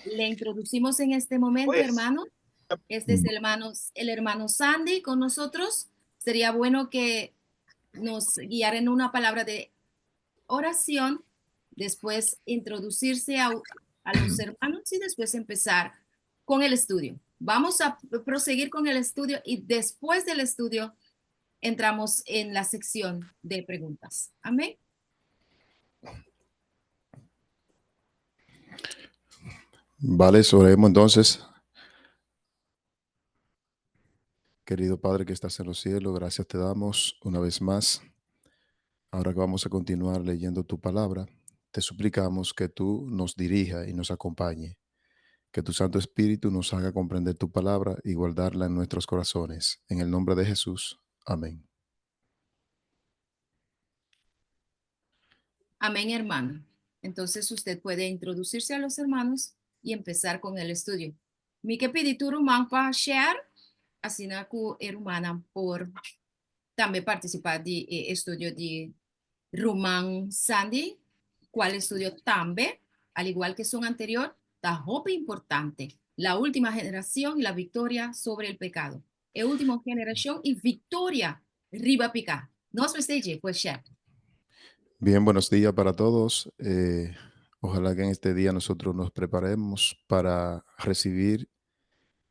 Le introducimos en este momento, Pues. hermano. Este es el hermano, el hermano Sandy con nosotros. Sería bueno que nos guiara en una palabra de oración, después introducirse a, a los hermanos y después empezar con el estudio. Vamos a proseguir con el estudio y después del estudio entramos en la sección de preguntas. Amén. Vale, oremos entonces. Querido Padre que estás en los cielos, gracias te damos una vez más. Ahora que vamos a continuar leyendo tu palabra, te suplicamos que tú nos dirija y nos acompañe, que tu Santo Espíritu nos haga comprender tu palabra y guardarla en nuestros corazones. En el nombre de Jesús. Amén. Amén, hermano. Entonces usted puede introducirse a los hermanos y empezar con el estudio. Mi ke pidi tur ruman pa share, asina ku e rumannan por tambe partisipá di e estudio di Ruman Sandy, kual estudio tambe, al igual ke esun anterior, ta hopi importante. La última generación y la victoria sobre el pecado. E último generashon i viktoria riba piká. Nos mester dje, pues share. Bien, buenos días para todos. Ojalá que en este día nosotros nos preparemos para recibir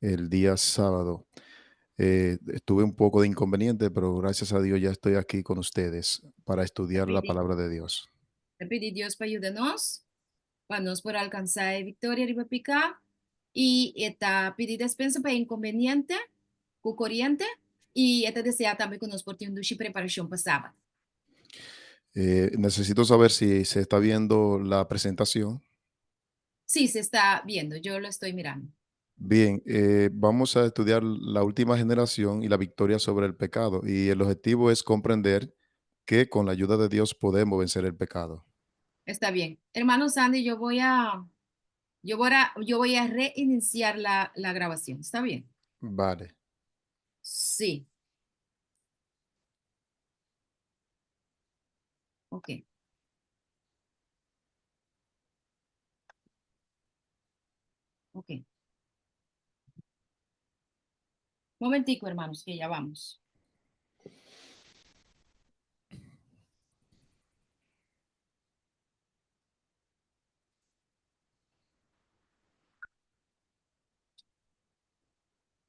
el día sábado. Tuve un poco de inconveniente, pero gracias a Dios ya estoy aquí con ustedes para estudiar la Pidi, palabra de Dios. ta pidi Dios pa yuda nos, pa nos por alkansá e viktoria riba piká, i e ta pidi despensa pa e inkonveniente ku koriente, i e ta deseá tambe ku nos por tin un dushi preparashon pa sabat. Necesito saber si se está viendo la presentación. Sí, se está viendo, yo lo estoy mirando. Bien, vamos a estudiar la última generación y la victoria sobre el pecado. Y el objetivo es comprender que con la ayuda de Dios podemos vencer el pecado. Está bien. Hermano Sandy, yo voy a reiniciar la grabación. ¿Está bien? Vale. Sí. Ok. Ok. Momentico, hermanos, que ya vamos.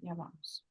Ya vamos.